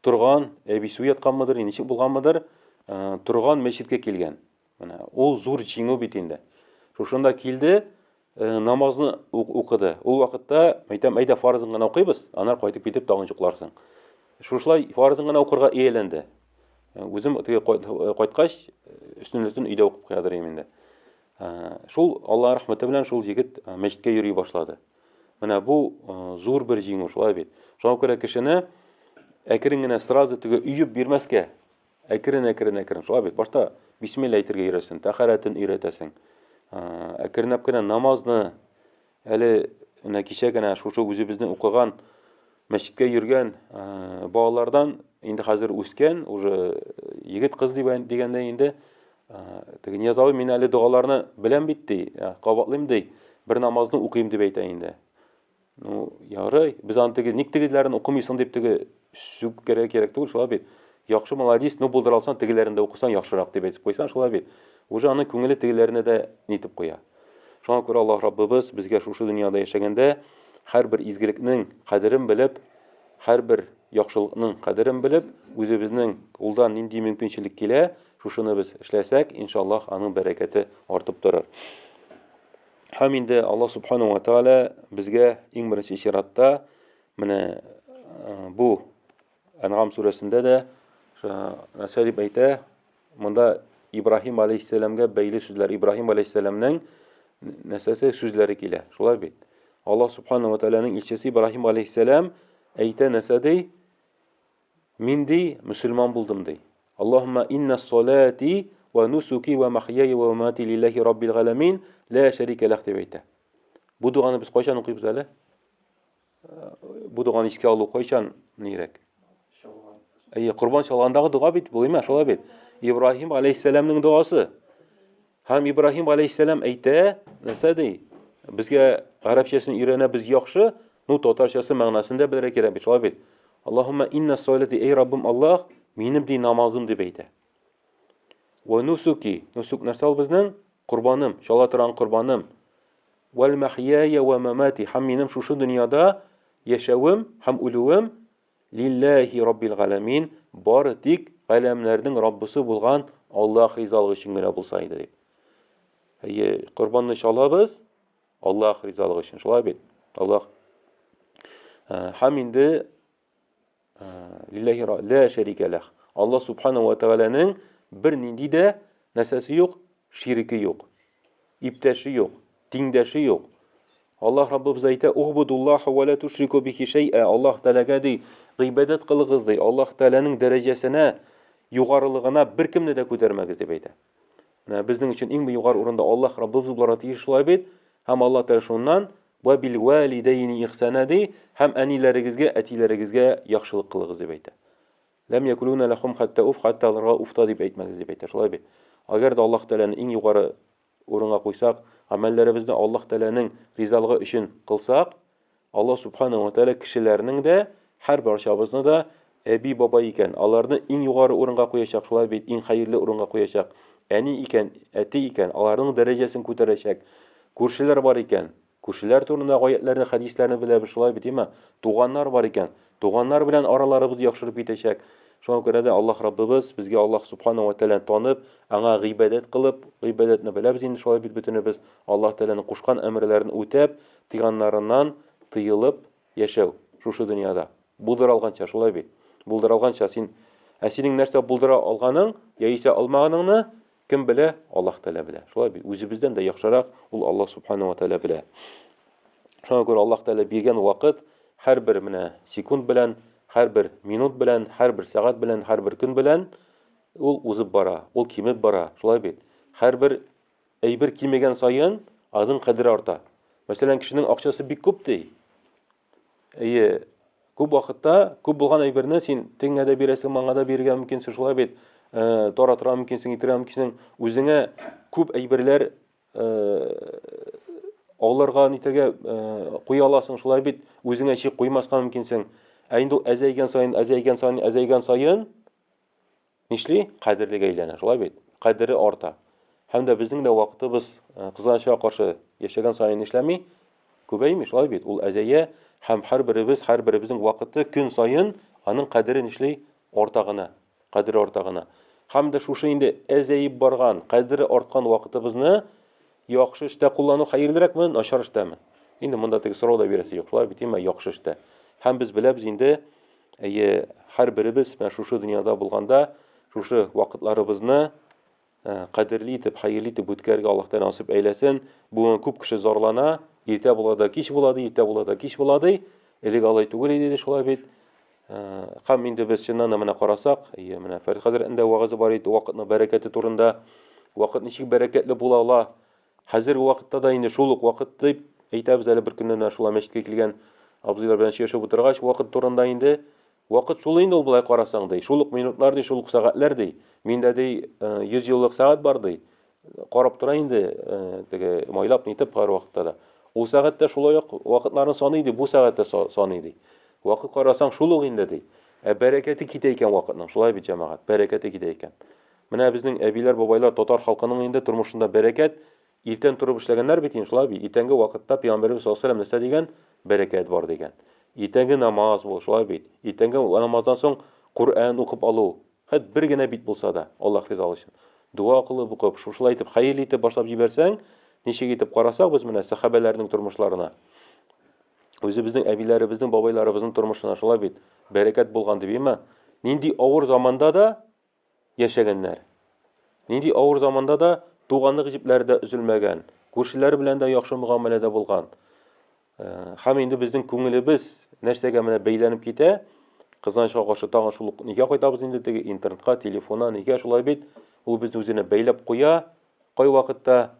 Торган, әбисе уятканмыдыр, ничек булганмыдыр, э, торган мәчеткә килгән. Менә ул зур җиңү бит инде. Шушында килде, Э, намазны укыды. Ул вакытта әйтәм, әйдә фарызын гына укыйбыз, аннары кайтып китеп тагын йокларсың. Шушылай фарызын гына укырга ияләнде. Э, үзем теге э, кайткач, өстенлеген өйдә укып куядыр идем инде. Шул Алла рәхмәте белән шул егет мәчеткә йөри башлады. Менә бу зур бер җиңү, шулай бит. Шуңа күрә кешене әкрен генә сразу теге өеп бирмәскә, Әкрен, әкрен, әкрен. Шулай бит. Башта бисмилла әйтергә өйрәтсен, тәхәрәтен өйрәтәсең. Әкренләп кенә намазны әле менә кичә генә шушы үзебезнең укыган мәчеткә йөргән балалардан инде хәзер үскән, уже егет кыз дигәндә инде теге Нияз абый мин әле догаларны беләм бит ди, кабатлыйм ди, бер намазны укыйм дип әйтә инде. Ну, ярый, без аны теге ник тегеләрен укымыйсың дип теге сүккәргә кирәк түгел, шулай бит. Яхшы молодец, ну булдыра алсаң тегеләрен дә укысаң яхшырак дип әйтеп куйсаң, шулай бит. Уже аның күңеле тегеләренә дә нитеп куя. Шуңа күрә Аллаһ Раббыбыз безгә шушы дөньяда яшәгәндә һәрбер изгелекнең кадерен белеп, һәрбер яхшылыкның кадерен белеп, үзебезнең кулдан нинди мөмкинчелек килә, шушыны без эшләсәк, иншаллаһ, аның бәрәкәте артып торыр. Һәм инде Аллаһ Субхану ва Тааля безгә иң беренче чиратта менә э, бу Әнгам сүрәсендә дә нәрсә дип әйтә? Монда Ибраһим алейхиссәламгә бәйле сүзләр, Ибраһим алейхиссәламнең нәрсәсе сүзләре килә. Шулай бит. Аллаһ Субхану ва Тааляның илчесе Ибраһим алейхиссәлам әйтә нәрсә ди? Мин, ди, мөселман булдым, ди. Аллаһумма инна салати ва нусуки ва махьяя ва мамати лиллахи раббил галәмин, ла шәрикә ләх дип әйтә. Бу доганы без кайчан укыйбыз әле? Бу доганы искә алу кайчан нирәк? Әйе, корбан чалгандагы дога бит бу, әйме, шулай бит. Ибраһим алейһиссәламның догасы. Һәм Ибраһим алейһиссәлам әйтә, нәрсә ди? Безгә гарәпчәсен өйрәнәбез яхшы, ну татарчасы мәгънәсен дә белергә кирәк бит, шулай бит. Аллаһумма инна салати, эй Раббым Аллаһ, минем ди намазым дип әйтә. Ва нусуки, нусук нәрсә ул безнең? Корбаным, чала торган корбаным. Вәл махьяя ва мамати, һәм минем шушы дөньяда яшәвем һәм үлүем Лилләһи Раббил галәмин, бары тик галәмнәрнең Раббысы булган Аллаһ ризалыгы өчен генә булса иде дип. Әйе, корбанны чалабыз Аллаһ ризалыгы өчен, шулай бит? Аллаһ. Э, һәм инде э, лилләһи ла шәрикә ләх. Аллаһ субханаһу ва тәгаләнең бер нинди дә нәрсәсе юк, ширике юк. Иптәше юк, тиңдәше юк. Аллаһ Раббыбыз әйтә, Угбудуллаһа ва ла тушрику бихи шәй'a. Аллаһ Тәгаләгә ди, гыйбадәт кылыгыз ди. Аллаһ Тәгаләнең дәрәҗәсенә, югарылыгына беркемне дә күтәрмәгез дип әйтә. Менә безнең өчен иң югары урында Аллаһ Раббыбыз булырга тиеш шулай бит. Һәм Аллаһ Тәгалә шуннан ва бил валидәйни ихсана ди, һәм әниләрегезгә, әтиләрегезгә яхшылык кылыгыз дип әйтә. Ләм якулуна ләхум хәтта уф, хәтта аларга уф та дип әйтмәгез дип әйтә. Шулай бит. Әгәр дә Аллаһ Тәгаләне иң югары урынга куйсак, гамәлләребезне Аллаһ Тәгаләнең ризалыгы өчен кылсак, Аллаһ Субханаһу ва Тәгалә кешеләрнең дә һәр барчабызны да әби бабай икән, аларны иң югары урынга куячак, шулай бит, иң хәерле урынга куячак. Әни икән, әти икән, аларның дәрәҗәсен күтәрәчәк. Күршеләр бар икән, күршеләр турында гаятьләрне, хәдисләрне беләбез, шулай бит, әйме? Туганнар бар икән, туганнар белән араларыбыз яхшырып китәчәк. Шуңа күрә дә Аллаһ Раббыбыз безгә Аллаһ Субхану ва Тәгаләне танып, аңа гыйбадәт кылып, гыйбадәтне беләбез инде шулай бит бөтенебез, Аллаһ Тәгаләнең кушкан әмерләрен үтәп, тыйганнарыннан тыелып яшәү шушы дөньяда. Булдыра алганча, шулай бит. Булдыра алганча син, ә синең нәрсә булдыра алганың, яисә алмаганыңны кем белә? Аллаһ Тәгалә белә. Шулай бит. Үзебездән дә яхшырак ул Аллаһ Субхану ва Тәгалә белә. Шуңа күрә Аллаһ Тәгалә биргән вакыт һәрбер менә секунд белән, һәрбер минут белән, һәрбер сәгать белән, һәрбер көн белән ул узып бара, ул кимеп бара. Шулай бит. Һәрбер әйбер кимегән саен аның кадере арта. Мәсәлән, кешенең акчасы бик күп ди. Әйе, күп вакытта күп булган әйберне син тегеңә дә бирәсең, моңа да бирергә мөмкинсең, шулай бит. Э, таратырга мөмкинсең, итергә мөмкинсең. Үзеңә күп әйберләр э, алырга, нитәргә э, куя аласың, шулай бит. Үзеңә чик куймаска мөмкинсең. Ә инде ул әзәйгән саен, әзәйгән саен, әзәйгән саен Нишли? Кадерлегә әйләнә, шулай бит? Кадере арта. Һәм дә безнең дә вакытыбыз э, кызганычка каршы яшәгән саен нишләми? Күбәйми, шулай бит? Ул әзәя һәм һәрберебез, һәрберебезнең вакыты көн саен аның кадере нишли? Арта гына. Кадере арта гына. Һәм дә шушы инде әзәеп барган, кадере арткан вакытыбызны яхшы эштә куллану хәерлерәкме, начар эштәме? Инде монда теге сорау да бирәсе юк, шулай бит, имә яхшы эштә. Һәм без беләбез инде, Әйе, һәрберебез менә шушы дөньяда булганда, шушы вакытларыбызны э, кадерле итеп, хәерле итеп үткәрергә Аллаһ Тәгалә насыйп әйләсен. Бүген күп кеше зарлана, иртә була да кич була ди, иртә була да кич була ди. Элек алай түгел иде, шулай бит. Э, һәм инде без чыннан да менә карасак, әйе, менә Фәрит хәзрәтнең дә вәгазе бар иде, вакытның бәрәкәте турында. Вакыт ничек бәрәкәтле була ала? Хәзерге вакытта да инде шул ук вакыт дип әйтәбез әле бер көнне менә шулай мәчеткә килгән абзыйлар белән сөйләшеп утыргач, вакыт турында инде вакыт шул инде ул болай карасаң ди. Шул ук минутлар ди, шул ук сәгатьләр ди. Миндә ди 100 э, еллык сәгать бар ди. Карап тора инде э, теге майлап нитеп һәр вакытта да. Ул сәгатьтә шулай ук вакытларны саный ди, бу сәгатьтә саный ди. Вакыт карасаң шул ук инде ди. Ә бәрәкәте китә икән вакытның, шулай бит җәмәгать, бәрәкәте китә икән. Менә безнең әбиләр, бабайлар, татар халкының инде тормышында бәрәкәт, иртән торып эшләгәннәр бит инде, шулай бит. Иртәнге вакытта пәйгамбәребез саллаллаһу алейһи нәрсә дигән? Бәрәкәт бар дигән. Иртәнге намаз бул, шулай бит. Иртәнге намаздан соң Коръән укып алу, хәт бер генә бит булса да, Аллаһ ризалыгы өчен. Дуа кылып укып, шушылай итеп хәерле итеп башлап җибәрсәң, ничек итеп карасак без менә сәхабәләрнең тормышларына, үзебезнең әбиләребезнең, бабайларыбызның тормышына шулай бит, бәрәкәт булган дип, әйме? Нинди авыр заманда да яшәгәннәр. Нинди авыр заманда да туганлык җепләре дә өзелмәгән, күршеләре белән дә яхшы мөгамәләдә булган. Э, һәм инде безнең күңелебез нәрсәгә менә бәйләнеп китә, кызганычка каршы тагын шул ук нигә кайтабыз инде теге интернетка, телефонга, нигә шулай бит, ул безне үзенә бәйләп куя, кайвакытта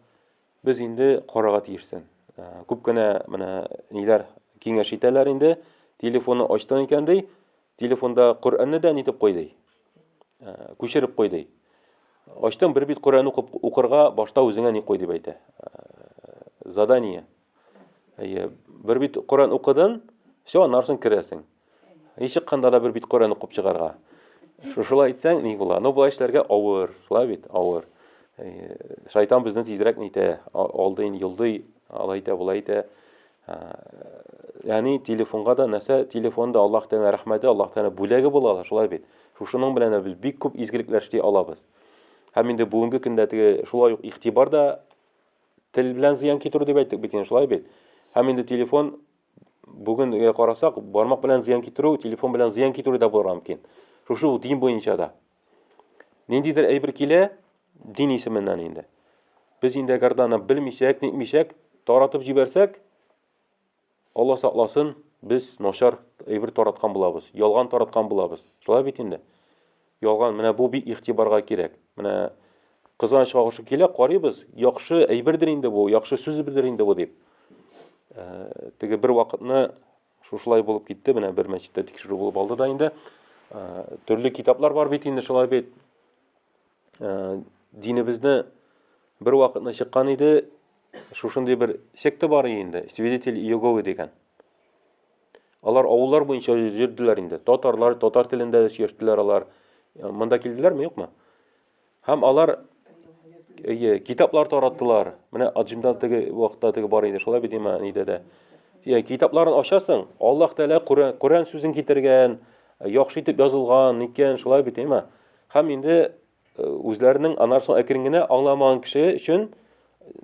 без инде карарга тиешсең. Э, күп кенә менә ниләр киңәш итәләр инде, телефонны ачтың икән ди, Телефонда Коръәнне дә нитеп куй ди. Э, күчереп куй ди. Ачтың бер бит Коръән укып укырга башта үзеңә ни куй дип әйтә. Э, задание. Әйе, бер бит Коръән укыдың, все, аннан соң керәсең. И чыкканда да бер бит Коръән укып чыгарга. Шушылай итсәң, ни була? Ну, болай эшләргә авыр, шулай бит, авыр. Шайтан безне тизрәк нитә, алдый, йолдый, алай итә, болай итә. Ягъни телефонга да нәрсә, телефон да Аллаһ Тәгалә рәхмәте, Аллаһ Тәгалә бүләге була ала, шулай бит. Шушының белән дә без бик күп изгелекләр эшли алабыз. Һәм инде бүгенге көндә теге шулай ук игътибар да тел белән зыян китерү дип әйттек бит инде, шулай бит. Һәм инде телефон бүген карасак, бармак белән зыян китерү, телефон белән зыян китерү дә булырга мөмкин. Шушы ук дин буенча да. Ниндидер әйбер килә, дин исеменнән инде. Без инде әгәр дә аны белмичәк, нитмичәк, таратып җибәрсәк, Алла сакласын, без начар әйбер тараткан булабыз, ялган тараткан булабыз. Шулай бит инде. Ялган, менә бу бик игътибарга кирәк. Менә кызганычка каршы килә, карыйбыз, яхшы әйбердер инде бу, яхшы сүздер инде бу дип. Э, теге бер вакытны Шушылай булып китте, менә бер мәчеттә тикшерү булып алды да инде. Э, төрле китаплар бар бит инде шулай бит. Э, динебезне бер вакытны чыккан иде, шушындый бер секта бар инде, Свидетель Иеговы дигән. Алар авыллар буенча йөрделәр инде. Татарлар, татар телендә дә сөйләштеләр алар. Э, монда килделәрме, юкмы? Һәм алар Әйе, китаплар тараттылар. Менә Аджимда теге вакытта теге бар иде, шулай бит димә, нидә дә. Я, китапларын ачасың, Аллаһ Тәгалә Коръән, Коръән сүзен китергән, яхшы итеп язылган икән, шулай бит димә. Һәм инде э, үзләренең аннан соң әкрен генә аңламаган кеше өчен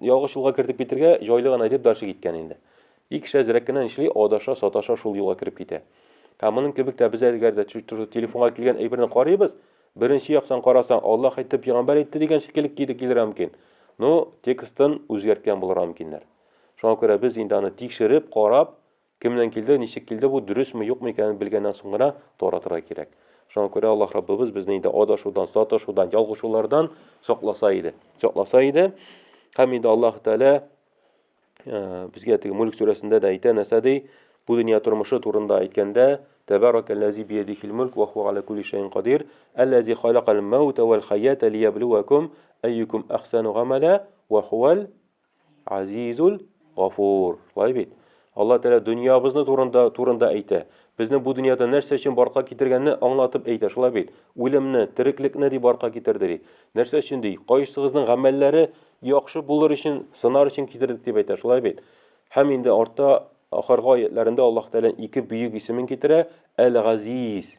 ялгыш юлга кертеп китергә җайлы гына итеп дальше киткән инде. И кеше әзрәк кенә нишли, адаша, саташа шул юлга кереп китә. Һәм моның кебек тә без әгәр дә телефонга килгән әйберне карыйбыз, беренче яктан карасаң, Аллаһ әйтте, пәйгамбәр әйтте дигән шикелле кире килергә мөмкин. Ну, текстын үзгәрткән булырга мөмкиннәр. Шуңа күрә без инде аны тикшереп, карап, кемнән килде, ничек килде бу, дөресме, юкмы икәнен белгәннән соң гына таратырга кирәк. Шуңа күрә Аллаһ Раббыбыз безне инде адашудан, саташудан, ялгышулардан сакласа иде. Сакласа иде. Һәм инде Аллаһ Тәгалә э, безгә теге Мөлк сүрәсендә дә әйтә, нәрсә ди? Бу дөнья тормышы турында әйткәндә, Тәбәрәкәлләзи биядихил мөлк ва хуа аля кулли шәйин кадир, әлләзи халакал мәүтә вәл хәята лияблуакум әйюкум әхсәну гамәлә ва хуал Азизул Гафур. Шулай бит. Алла Тәгалә дөньябызны турында турында әйтә. Безне бу дөньяда нәрсә өчен барлыкка китергәнне аңлатып әйтә, шулай бит. Үлемне, тереклекне ди барлыкка китерде ди. Нәрсә өчен ди? Кайсыгызның гамәлләре яхшы булыр өчен, сынар өчен китердек дип әйтә, шулай бит. Һәм инде артта ахыргы аятләрендә Аллаһ Тәгалә ике бөек исемен китерә, Әл-Газиз.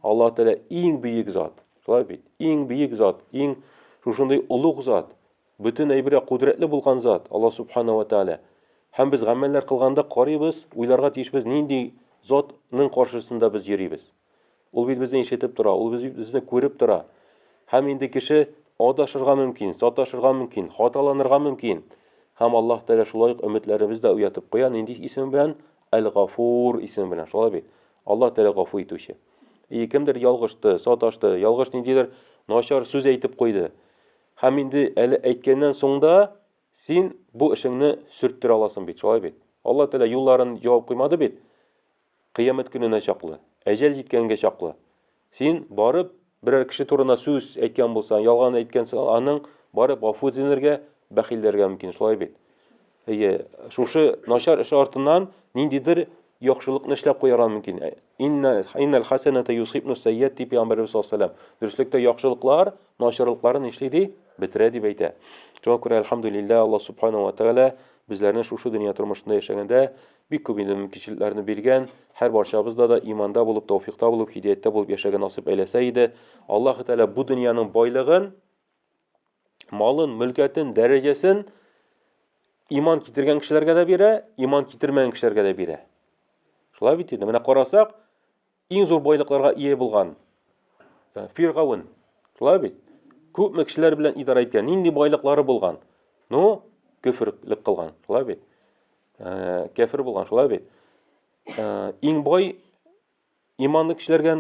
Аллаһ Тәгалә иң бөек зат. Шулай бит. Иң бөек зат, иң шушындый олуг зат. Бөтен әйбергә кудрәтле булган зат, Аллаһ Субхана ва Тәгалә. Һәм без гамәлләр кылганда карыйбыз, уйларга тиешбез, нинди затның каршысында без йөрибез. Ул бит безне ишетеп тора, ул безне күреп тора. Һәм инде кеше адашырга мөмкин, саташырга мөмкин, хаталанырга мөмкин. Һәм Аллаһ Тәгалә шулай ук өметләребез дә уятып куя, нинди исем белән? Әл-Гафур исеме белән, шулай бит. Аллаһ Тәгалә гафу итүче. И кемдер ялгышты, саташты, ялгыш ниндидер начар сүз әйтеп куйды. Һәм инде әле әйткәннән соң да син бу эшеңне сөрттерә аласың бит, шулай бит? Алла Тәгалә юлларын җавап куймады бит. Кыямәт көненә чаклы, әҗәл җиткәнгә чаклы. Син барып берәр кеше турында сүз әйткән булсаң, ялган әйткән аның барып гафу үтенергә, бәхилләргә мөмкин, шулай бит? Әйе, шушы начар эш артыннан ниндидер яхшылыкны эшләп куярга мөмкин. Инна иннал хасаната юсхибну сайят дип пәйгамбәребез саллаллаһу алейһи вәсәлләм. Дөреслектә яхшылыклар начарлыкларын нишли ди? Бетерә дип әйтә. Шуңа күрә әлхәмдүлилләһ Аллаһ субханаһу ва тәгалә безләрне шушы дөнья тормышында яшәгәндә бик күп инде мөмкинчелекләрне биргән, һәр барчабызда да иманда булып, тәүфикта булып, һидаяттә булып яшәргә насыйп әйләсә иде. Аллаһ Тәгалә бу дөньяның байлыгын малын, мөлкәтен, дәрәҗәсен иман китергән кешеләргә дә бирә, иман китермәгән кешеләргә дә бирә. Шулай бит инде. Менә карасак, иң зур байлыкларга ия булган э, Фиргавен. Шулай бит. Күпме кешеләр белән идарә иткән, нинди байлыклары булган. Ну, көферлек кылган. Шулай бит. Э, кәфер булган, шулай бит. Э, иң бай Иманлы кешеләргә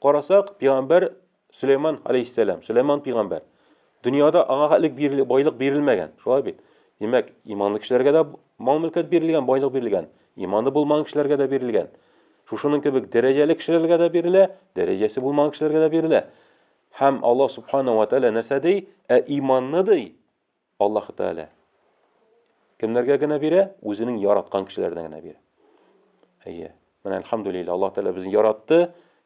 карасак, пәйгамбәр Сөләйман алейһиссәлам, Сөләйман пәйгамбәр. Дөньяда аңа хәтлек бирел, байлык бирелмәгән, шулай бит. Димәк, иманлы кешеләргә дә мал-мөлкәт бирелгән, байлык бирелгән. Иманы булмаган кешеләргә дә бирелгән. Шушының кебек дәрәҗәле кешеләргә дә бирелә, дәрәҗәсе булмаган кешеләргә дә бирелә. Һәм Аллаһ субхана ва тааля нәрсә ди? Ә иманны ди, Аллаһы Тәгалә кемнәргә генә бирә? Үзенең яраткан кешеләренә генә бирә. Әйе. Менә әлхәмдүлилләһ, Аллаһ Тәгалә безне яратты,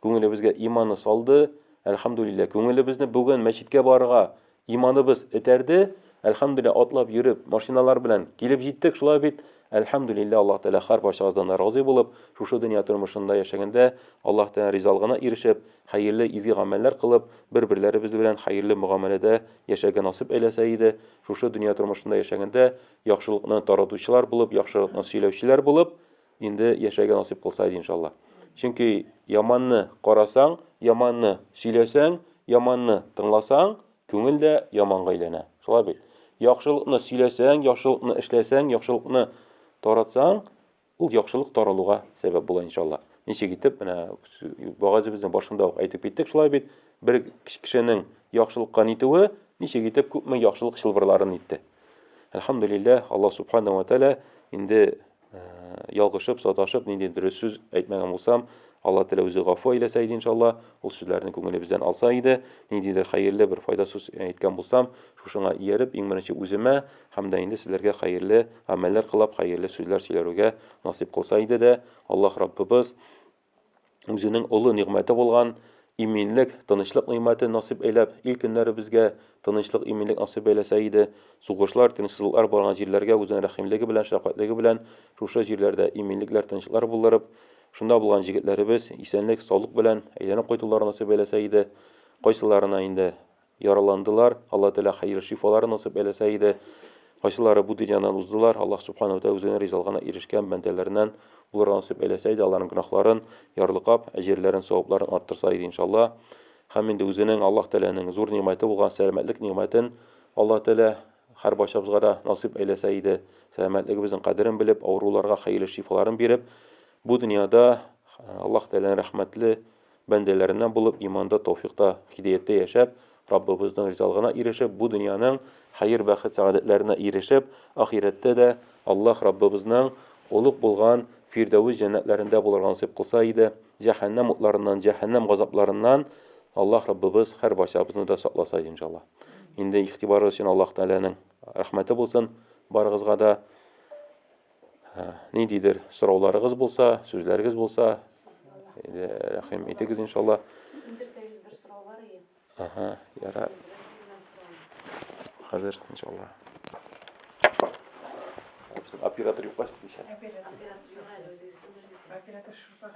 күңелебезгә иманны салды. Әлхәмдүлилләһ, күңелебезне бүген мәчеткә барырга иманыбыз этәрде. Әлхәмдүлилләһ, атлап йөреп, машиналар белән килеп җиттек, шулай бит. Әлхәмдүлилләһ, Аллаһ Тәгалә һәрбарчагыздан да разый булып, шушы дөнья тормышында яшәгәндә Аллаһ Тәгалә ризалыгына ирешеп, хәерле изге гамәлләр кылып, бер-берләребез белән хәерле мөгамәләдә яшәргә насыйп әйләсә иде. Шушы дөнья тормышында яшәгәндә яхшылыкны таратучылар булып, яхшылыкны сөйләүчеләр булып, инде яшәргә насыйп кылса иде, иншалла. Чөнки яманны карасаң, яманны сөйләсәң, яманны тыңласаң, Күңел дә яманга әйләнә. Шулай бит. Яхшылыкны сөйләсәң, яхшылыкны эшләсәң, яхшылыкны таратсаң, ул яхшылык таралуга сәбәп була иншалла. Ничек итеп, менә вәгазебезнең башында ук әйтеп киттек, шулай бит, бер кешенең яхшылыкка нитүе, ничек итеп күпме яхшылык чылбырларын итте. Әлхәмдүлилләһ, Аллаһ субхана ва тәгалә инде ялгышып, саташып, нинди дөрес сүз әйтмәгән булсам, Алла Тәгалә үзе гафу әйләсә иде, иншалла, ул сүзләрне күңелебездән алса иде, ниндидер хәерле бер файда сүз әйткән булсам, шушыңа ияреп, иң беренче үземә һәм дә инде сезләргә хәерле гамәлләр кылып, хәерле сүзләр сөйләргә насыйп кылса иде дә, Аллаһ Раббыбыз үзенең олы нигъмәте булган иминлек, тынычлык нигъмәтен насыйп әйләп, ил көннәребезгә тынычлык, иминлек насыйп әйләсә иде. Сугышлар, тынычсызлыклар барган җирләргә үзенең рәхимлеге белән, шәфкатьлеге белән шушы җирләрдә иминлекләр, тынычлыклар булдырып, шунда булган җегетләребез исәнлек, саулык белән әйләнеп кайтуларын насыйп әйләсә иде. Кайсыларына инде яраландылар, Алла Тәгалә хәерле шифаларын насыйп әйләсә иде. Кайсылары бу дөньядан уздылар, Аллаһ Субханаһу ва Тәгалә үзенең ризалыгына ирешкән бәндәләреннән булырга насыйп әйләсә иде, аларның гөнаһларын ярлыкап, әҗерләрен, савапларын арттырса иде, иншалла. Һәм инде үзенең Аллаһ Тәгаләнең зур нигъмәте булган сәламәтлек нигъмәтен Аллаһ Тәгалә һәрбарчабызга да насыйп әйләсә иде. Сәламәтлегебезнең кадерен белеп, авыруларга хәерле шифаларын биреп, бу дөньяда Аллаһ Тәгаләнең рәхмәтле бәндәләреннән булып, иманда, тәүфикъта, һидәяттә яшәп, Раббыбызның ризалыгына ирешеп, бу дөньяның хәер-бәхет сәгадәтләренә ирешеп, ахирәттә дә Аллаһ Раббыбызның олуг булган Фирдәвес җәннәтләрендә булырга насыйп кылса иде. Җәһәннәм утларыннан, җәһәннәм газапларыннан Аллаһ Раббыбыз һәрбарчабызны да сакласа иде, иншаллаһ. Инде игътибарыгыз өчен Аллаһ Тәгаләнең рәхмәте булсын барыгызга да. Ниндидер сорауларыгыз булса, сүзләрегез булса, рәхим итегез, иншалла. Сүндерсәгез бер сорау бар иде. Ага, яра. Хәзер, иншалла. Безнең оператор юкка чыкты икән. Оператор юк әле, үзегез сүндерегез. Оператор шурпага.